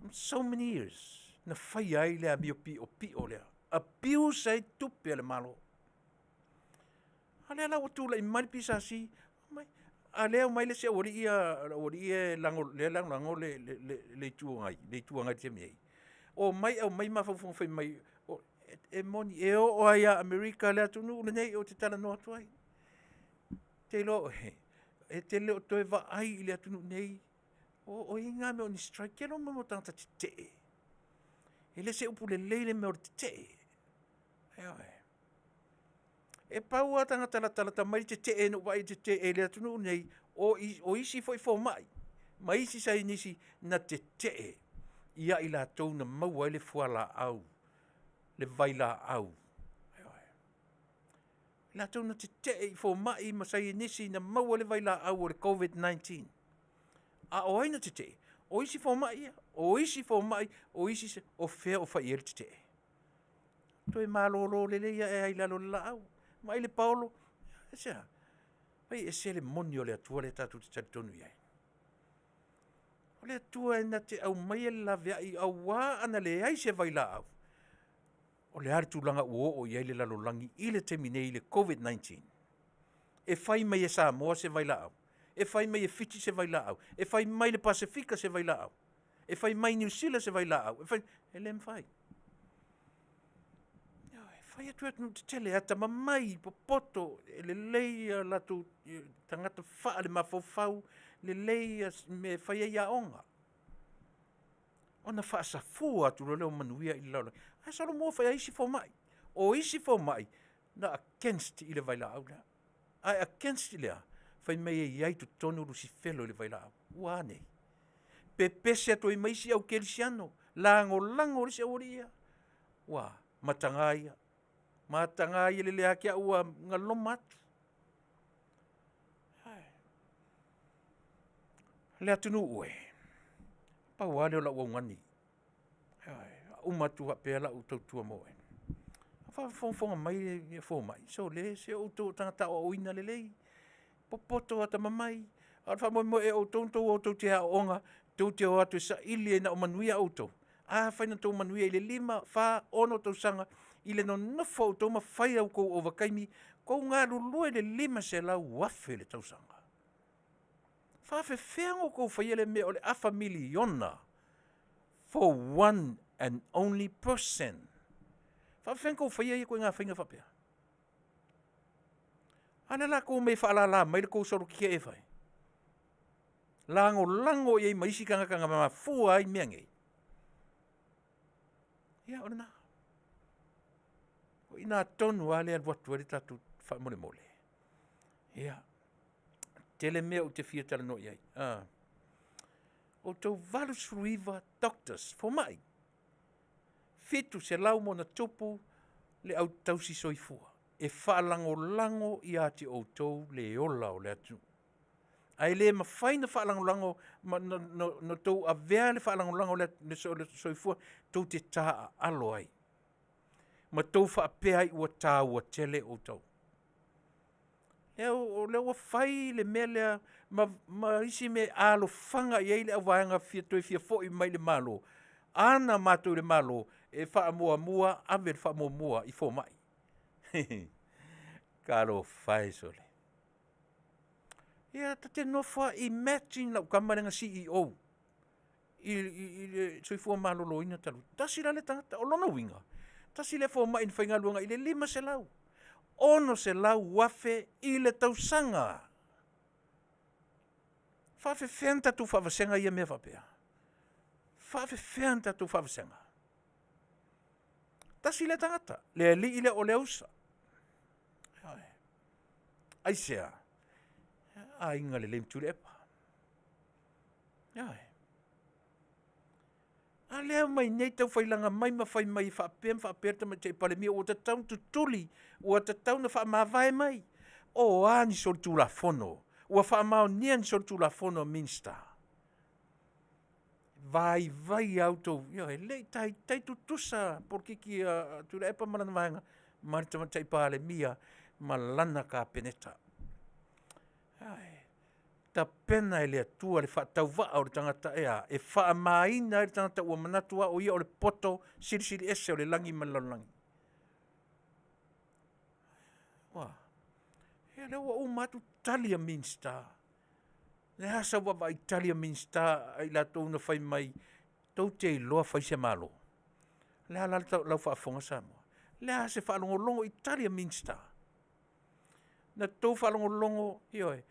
From so many years na faia ai le amio piopio lea. Abuse ai tupe a le Malo. A lea la ua tulai mai le PSC, mai, a lea e omai le isi aualii ia, le aualii ia e lea e lagolago le Itu Agai i le taimi nei, omai aumai mafaufauga fai mai, e moni, e oo lava ia Amerika le atunuu lenei ou te talanoa atu ai. Ou te iloa e te le o toe vaai i le atunuu nei, o i ai na mea o ni strike, tele mea o tagata tetee. E le se upu lelei le mea o le tetee. Ioe. E pau lava tagata latalata mai le tetee na ou vaai i le tetee i le atunuu lenei, o isi foi fomai ma isi saienisi na tetee ia i latou na maua ai le fualaau, le vailaau. Ioe. Latou na tetee i fomai ma saienisi na maua ai le vailaau o le COVID-19. A o ai na tetee? O isi fomai ia, o isi fomai, o isi, o fea o fai i ai le tetee? Toe malolo lelei ae ai i lalo o le laau. Vaai le paolo, aisea? Fai ese le moni o le Atua lea tatou te talitonu i ai. O le Atua e na te aumaia le laveai aua ana leai se vailaau, o le a le tulaga ua oo i ai le lalolagi i le taimi nei i le COVID-19? E fai mai e Samoa se vailaau, e fai mai e Fiti se vailaau, e fai mai le Pasefika se vailaau, e fai mai Niu Sila se vailaau, e fai, e le mafai. Ioe, e fai atu e atunuu tetele, atamamai, popoto, e lelei a latou tagata faalemafaufau, lelei mea e fai ai aoga, ona faasafua atu loa lea o manuia i le lalolagi. Ae solomua foi e isi fomai. O isi fomai na against i le vailaau lea. Ae against i le a? Fai mai e i ai i totonu Lusifelo i le vailaau. Ua a nei? Pepese atu ai ma isi au kerisiano, lagolago e le isi aualii ia. Ua a? Mataga ia, mataga ia lelei lava te au ua galoma atu. Le atunuu e, pau lava lea o lau augani, a uma atu faapea lau tautua mo oe, a faafogafoga mai fomai, sole se o outou o tagata aoaoina lelei, popoto, atamamai, a o le faamoemoe ea o outou na tou o tou te aooga tou te o atu e saili ai na o manuia outou? Afai na outou manuia i le 5, 4, 6 tausaga i le nonofo a outou ma fai a outou ovataimi, tou galulue i le $500,000 i le tausaga. E faapefea ona outou faia lea mea o le afa miliona for one and only person? E faapefea ona outou faia ia ituaiga faiga faapea? A lea o le a outou omai e faalala mai la outou solo tetee e fai? Lagolago i ai ma isi tagata na mafua ai mea nei? Ia o lena. O i ina tonu lava lea e alu atu ai le tatou faamolemole. Ia, tele mea ou te fia talanoa i ai. Outou 89 doctors, fomai, 700+ le au tausi soifua e faalagolago ia te outou le ola o le atunuu. Ae le mafai ona faalagolago ma na outou avea le faalagolago o le soifua tou te taaalo ai, ma outou faapea ai ua taua tele outou. O lea ua fai le mea lea ma isi mea e alofaga i ai le auvaega toe fia foi mai i le Malo. A na matou i le Malo, e faamuamua, ave le faamuamua i fomai. Talofa e sole! Ia ta te nofo lava, imagine lau tama lea na CEO i le Soifua Maloloina talu ai, tasi la lea tagata. O lona uiga, tasi lea fomai na faigaluega i le 500, $600,000 i le tausaga. E faapefea ona tatou faavasega ia mea faapea? E faapefea ona tatou faavasega? Tasi lea tagata, le alii lea o Leausa. Aisea? Aiga lelei ma Tuilaepa. Ioe. A lea e omai nei taufailaga mai ma fai mai e faapea ma faapea le Tamaitai Palemia ua tatau ona tutuli, ua tatau ona faamavae mai. O a ni solitulafono? Ua faamaonia ni solitulafono a Minisita? Vaivai lava outou, ioe, e le i taitai tutusa polokiki a Tuilaepa ma lana vaega ma le Tamaitai Palemia ma lana Kapeneta. Ioe. Tapena e le Atua le faatauvaa o le tagata e a? E faamaina ai le tagata ua manatu lava o ia o le poto silisili ese o le lagi ma le lalolagi. Ua. Ia lea ua uma atu tali a Minisita. O le a sau vaavaai i tali a Minisita a i latou na fai mai tou te iloa fai se Malo? O le a la lau faafofoga Samoa? O le a se faalogologo i tali a Minisita? Na outou faalogologo, ioe,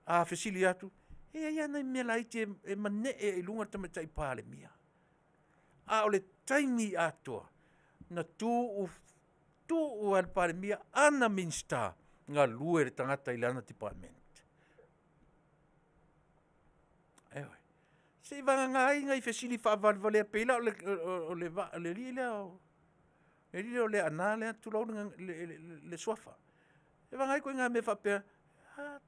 a fesili atu, e i ai lava nai mea laiti e manee ai i luga le Tamaitai Palemia. A o le taimi atoa, na tuu tuu lava e le Palemia ana Minisita galue le tagata i lana department. Ioe, seivagana ai nai fesili faavalevalea e pei la o le alii lea o le Aana lea tulou le suafa. E vagana ai ituaiga mea faapea, a,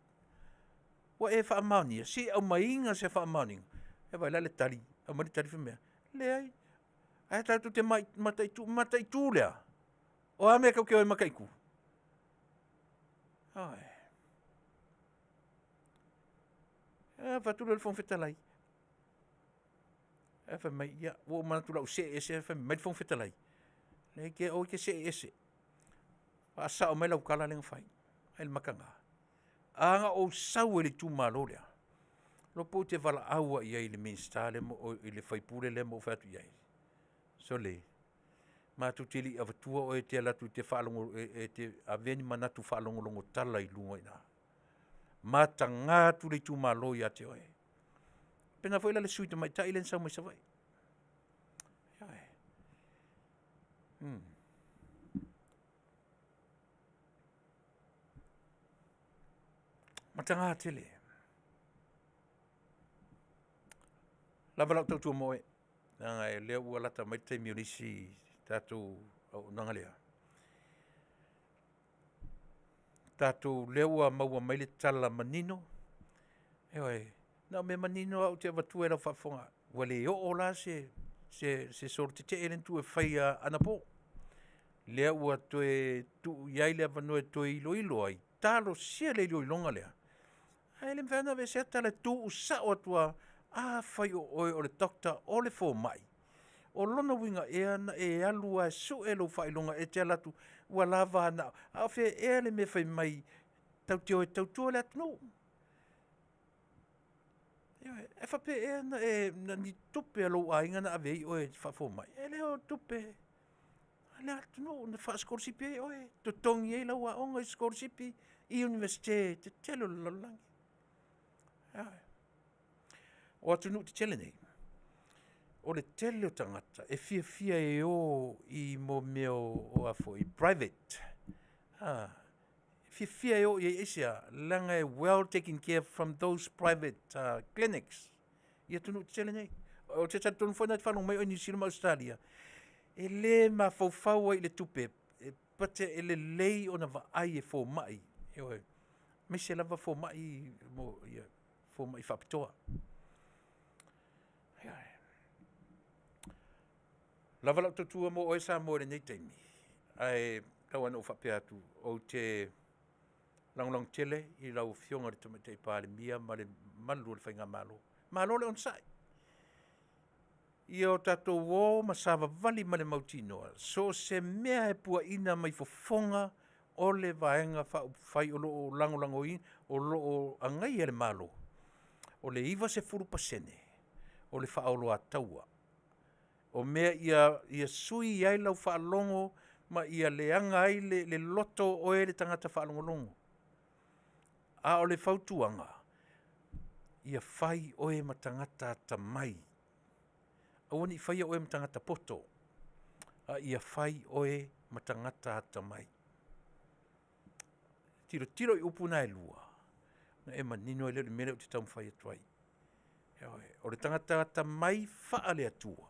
ua e faamaonia? Se i aumaiga se faamaoniga. Ia vaai la i le tali, aumai le tali fai mea, leai, ae tatou te mataitu. Mataitu le a? O a mea tou te o e mataitu? Ioe, ona fai atu lea o le Fofoga Fetalai, ae fai mai, ia ua ou manatu o le a ou see ese ae fai mai le Fofoga Fetalai, leai aua e te see ese, faasao mai lau tala lea na fai. Vaai i le mataga? A na ou sau ai i le itumalo lea, e le iloa pe ou te valaau lava i ai i le Minisita lea i le sui usufono lea ma ou fai atu i ai, sole, matou te le i avatua oe e te alu atu e te avea ni manatu faalogologo tala i luga i ina. Mataga atu le itumalo ia te oe. E faapena foi la i le sui usufono tamaitai lea na sau mai Savaii. Ioe. Mataga tele. Lava lau tautua mo oe, leaga o lea ua lata mai le taimi o le isi tatou auaunaga lea. Tatou, o lea ua maua mai le tala manino, ioe, na o mea manino lava ou te avatua i lau faafofoga. Ua le oo la se solo tetee lea na tuu e fai anapo. Lea ua toe tuu i ai le avanoa e toe iloilo ai, talosia le iloiloga lea, ae le mafai lava ona aveesea tala e tuusao atu lava. Afai o oe o le Doctor o le fomai, o lona uiga ea na e alu lava e sue lou faailoga e te alu atu ua lava na o… A o fea ea le mea e fai mai tatou te o e tautua le atunuu? Ioe, e faapea ea na ni tupe a lou aiga na ave ai oe e faafomai? E le o tupe a le atunuu na faasikolasipi ai oe, totogi ai lau aoga i sikolasipi i Iunivesite tetele o le lalolagi. Ioe. O atunuu tetele nei, o le tele o tagata e fiafia e o i mea o private, fiafia e o i ai, aisea? Leaga e well taken care from those private clinics i atunuu tetele nei. Ou te talitonu foi o lena e te faalogo mai oe i Niu Sila ma Ausetalia, e le mafaufau ai i le tupe, but e lelei ona vaai e fomai, ioe, aemaise lava fomai fomai faapitoa. Ioe. Lava lau tautua mo oe Samoa i lenei taimi, ae tau lava ina ou faapea atu, ou te lagolago tele i lau Afioga i le Tamaitai Palemia ma le mamalu o le faigamalo. Malo le onosai, ia o tatou o ma savavali ma le mautinoa, so o se mea e puaina mai fofoga o le Vaega Faaupufai o lo o lagolagoina, o lo o agaia le Malo, o le 90% o le faaoloataua. O mea ia sui ai lau faalogo ma ia leaga ai le loto o oe le tagata faalogologo. A o le fautuaga, ia fai oe ma tagata atamai, aua ne i faia oe ma tagata poto, a ia fai oe ma tagata atamai. Tilotilo i upu na e lua, ona e manino ai lea i le mea lea ou te taumafai atu ai. Ioe. O le tagata atamai faale-Atua,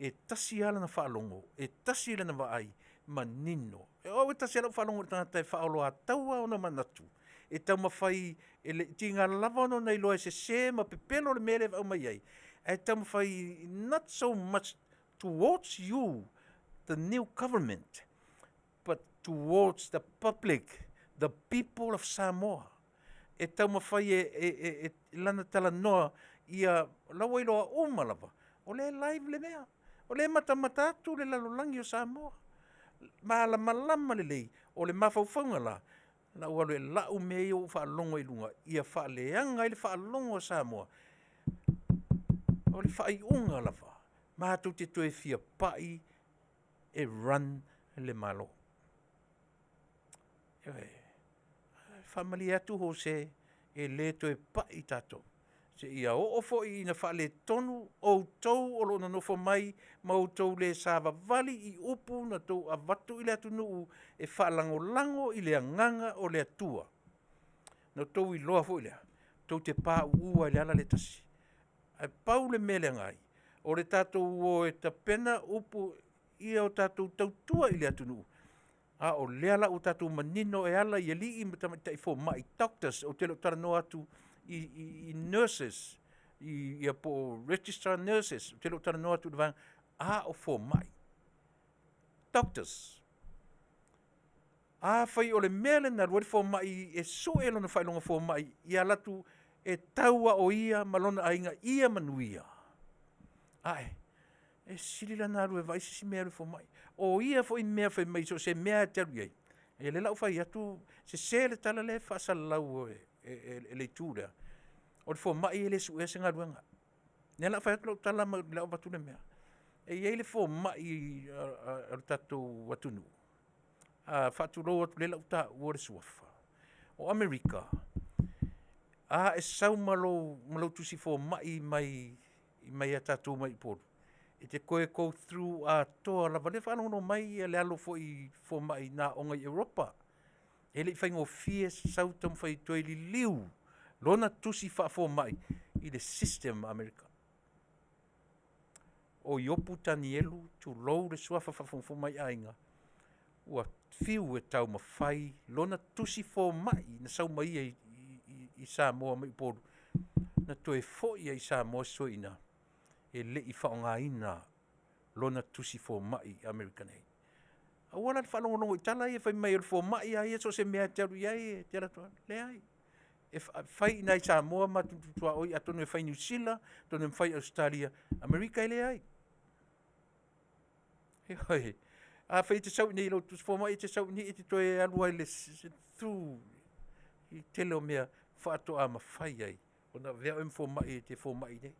e tasi lava lana faalogo, e tasi lana vaai, manino. O au e tasi lava lau faalogo i le tagata e faaoloataua ona manatu, e taumafai, e tiga lava ona iloa e sese ma pepelo le mea lea e aumai ai, ae taumafai not so much towards you the new government, but towards the public, the people of Samoa. E taumafai e lana talanoa ia, o la ua iloa uma lava, o lea e live le mea. O lea e matamata atu le lalolagi o Samoa, malamalama lelei. O le mafaufauga la, o le a ou alu e lau mea ia ua ou faalogo ai i luga, ia faaleaga ai le faalogo a Samoa. O le faaiuga lava, matou te toe fia pai e run le Malo. Ioe. E faamalie atu Jose, e le toe pai tatou. Seia oo foi ina faaletonu outou o lo o nonofo mai ma outou le savavali i upu na outou avatu i le atunuu e faalagolago i le agaga o le Atua. Na outou iloa foi lea, tou te pauu lava i le ala lea e tasi. Ae pau le mea e leaga ai, o le tatou o e tapena upu ia o tatou tautua i le atunuu, a o lea la ua tatou manino e ala i alii ma tamaitai fomai, doctors, ou te le o talanoa atu i nurses ia po o register nurses, ou te le o talanoa atu i le vaega, a o fomai, doctors. Afai o le mea lea na alu ai le fomai e sue lona faailoga fomai, ia alu atu e tau lava o ia ma lona aiga ia manuia, ae e sili la ona alu e vaai se isi mea e alu e fomai. O ia foi mea fai mai so o se mea lava e te alu i ai, ia o lea o le a ou fai atu, sese le tala lea e faasalalau e le itu lea, o le fomai e le suea se galuega. O lea o le a fai atu lau tala ma o le a ou avatua le mea. E i ai le fomai a le tatou atunuu, faatulou atu o lea o le a ou taua le suafa. O Amerika, a e sau ma lou tusi fomai mai a tatou mai Upolu, e te toe go through atoa lava, o lea e faalogologo mai le alo foi fomai na aooga i Europa, e le i faigofie sau taumafai e toe liliu lona tusi faafomai i le system a Amerika. O Iopu Tanielu tulou le suafa faafogafoga mai aiga, ua fiu e taumafai lona tusi fomai na sau ma ia i Samoa mai Upolu, na toe foi lava i Samoa si toeaina, e le i faaaogaina lona tusi fomai i Amerika nei. Aua la le faalogologo i tala ia fai mai o le fomai lava ia so o se mea lava e te alu i ai e te alu atu lava. Leai, e fai i ina i Samoa ma tuaoi atonu e fai i Niu Sila, atonu e fai i Ausetalia, Amerika e leai. Ioe, afai e te sau i inei i lou tusi fomai e te sau i inei e te toe alu lava through i le tele o mea faatoa mafai ai ona avea oe ma fomai e te fomai i inei.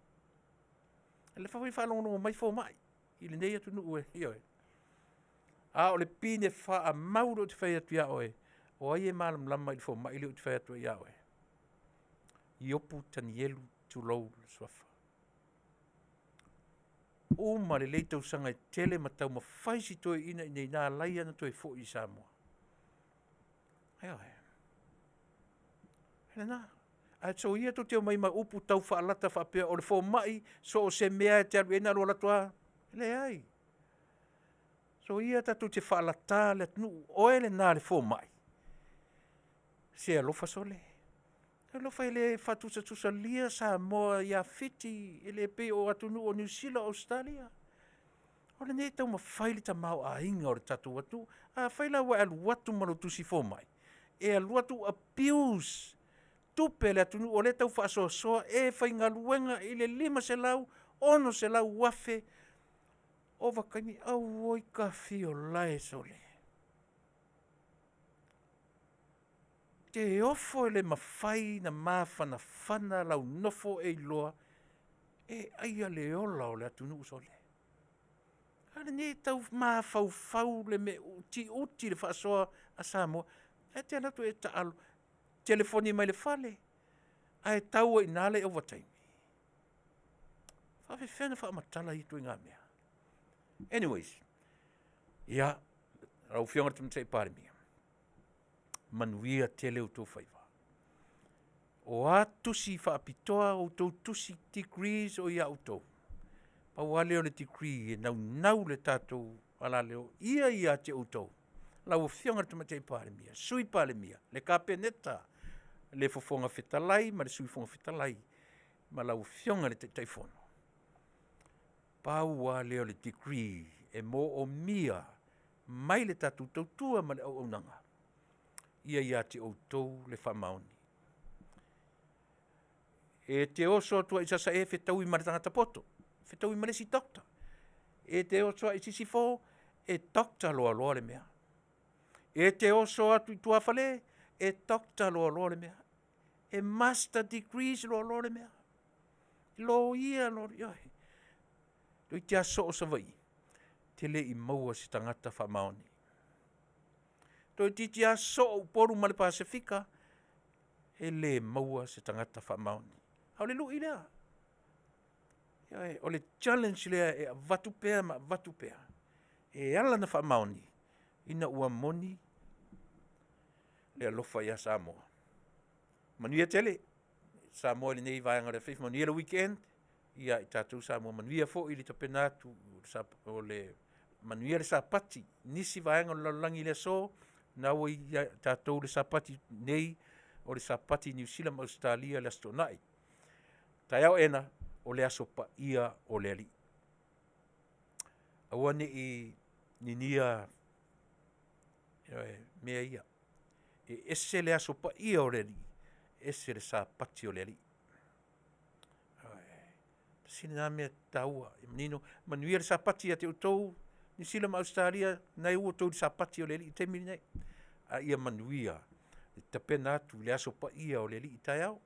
O lea foi e faalogologo mai fomai i lenei atunuu, ioe. A o le pine faamau lea ou te fai atu ia oe, o ai e malamalama i le fomai lea ou te fai atu ai ia oe? Iopu Tanielu tulou le suafa. Uma lelei tausaga e tele ma taumafai si toeaina i inei na ala ai ona toe foi i Samoa. Ioe, o lena. Ae soia tou te omai ma upu taufaalata faapea o le fomai, so o se mea lava e te alu i ai na o lou alu atu lava. Leai, soia tatou te faalata le atunuu, o oe lena le fomai, se alofa sole, alofa e le faatusatusalia Samoa ia Fiti, e le pei o atunuu o Niu Sila o Ausetalia. O lenei e taumafai le tamaoaiga o le tatou atunuu. Afai la ua e alu atu ma lou tusi fomai, e alu atu abuse tupe a le atunuu o lea e tau faasoasoa, e faigaluega i le $500, $600,000 ovataimi, auoi tafiolae sole. E te ofo i le mafai ona mafanafana lau nofo e iloa e aia le ola o le atunuu sole. A lenei e tau mafaufau le mea utiuti le faasoa a Samoa, ae te alu atu e taalo, telefoni mai le fale, ae tau ai i ina le ovataimi. E faapefea ona faamatala ia ituaiga mea? Anyways, ia, lau Afioga i le Tamaitai Palemia, manuia tele outou faiva. O a tusi faapitoa a outou tusi degrees o i a outou, pau lava lea o le degree e naunau le tatou alaleo ia ia te outou, lau Afioga i le Tamaitai Palemia, Sui Palemia, le Kapeneta, le Fofoga Fetalai ma le Sui Fofoga Fetalai ma lau Afioga i le Taitaifono, pau lava lea o le degree e moomia mai le tatou tautua ma le auaunaga, ia ia te outou le faamaoni. E te oso atu lava i Sasae fetaui ma le tagata poto, fetaui ma le isi doctor. E te oso lava i sisifo, e doctor loaloa le mea. E te oso atu i tuafale, e doctor loaloa le mea. E master degrees loaloa le mea. Loia loaloa, ioe. Toeitiiti lava soo Savaii, e te le i maua i se tagata faamaoni. Toeitiiti lava soo Upolu ma le Pasefika, e le maua se tagata faamaoni. A o le luʻi lea. Ioe, o le challenge lea e avatu pea ma avatu pea. E ala ona faamaoni, ina ua moni le alofa ia Samoa. Manuia tele Samoa i lenei vaega o le afiafi, manuia le weekend ia i tatou Samoa, manuia foi le tapena atu o le manuia le Sapati. Nisi vaega o le lalolagi i le aso, na ua ia tatou le Sapati nei, o le Sapati i Niu Sila ma Ausetalia le Aso Toonai. Taeao ena, o le Aso Paia o le Alii. Aua ne i ninia mea ia. E ese le Aso Paia o le Alii, ese le Sapati o le Alii. Tasi lena mea taua ia manino. Manuia le Sapati ia te outou Niu Sila ma Ausetalia, na ua outou i le Sapati o le Alii i le taimi lenei. A ia manuia le tapena atu i le Aso Paia o le Alii taeao.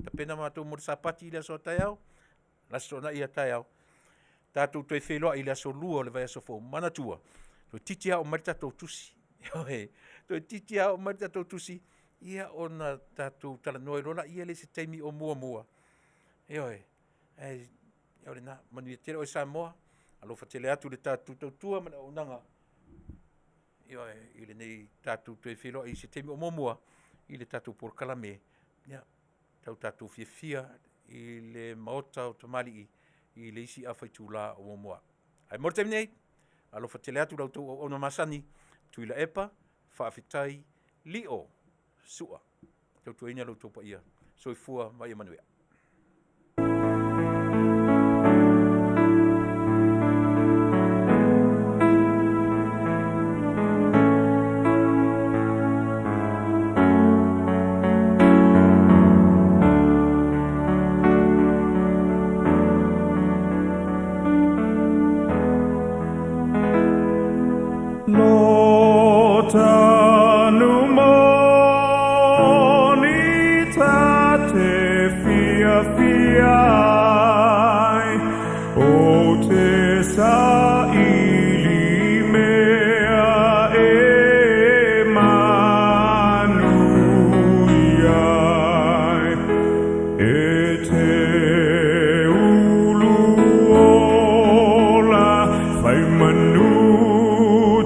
Tapena matou mo le Sapati i le aso a taeao, le Aso Toonai a taeao. Tatou toe feiloai i le aso Lua o le vaiaso fou. Manatua, toeitiiti lava oo mai le tatou tusi, ioe, toeitiiti lava oo mai le tatou tusi ia ona tatou talanoa ai loa lea i se taimi o muamua. Ioe, ae o lena, manuia tele oe Samoa, alofa tele atu i le tatou tautua ma le auaunaga, ioe, i lenei tatou toe feiloai i se taimi o muamua i le tatou polokalame. Ia, tau tatou fiafia i le maota o tamalii i le isi afa itula o muamua. Ae mo le taimi nei, alofa tele atu i la outou auauna masani, Tuilaepa Faafetai Lio Sua. Tautuaina lo outou paia. Soifua ma ia manuia. Lo tanu moni ta te fiafia ai, o te saili mea e manuia ai. E te ulu ola fai manu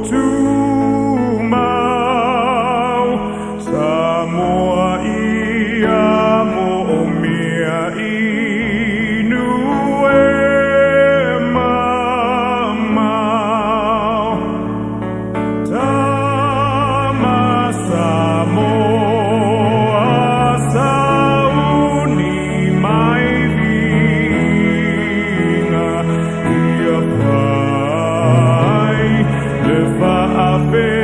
tumau, Samoa ia moomia inu e mamao. Tama Samoa sauni mai viiga, ia fai le faafetai.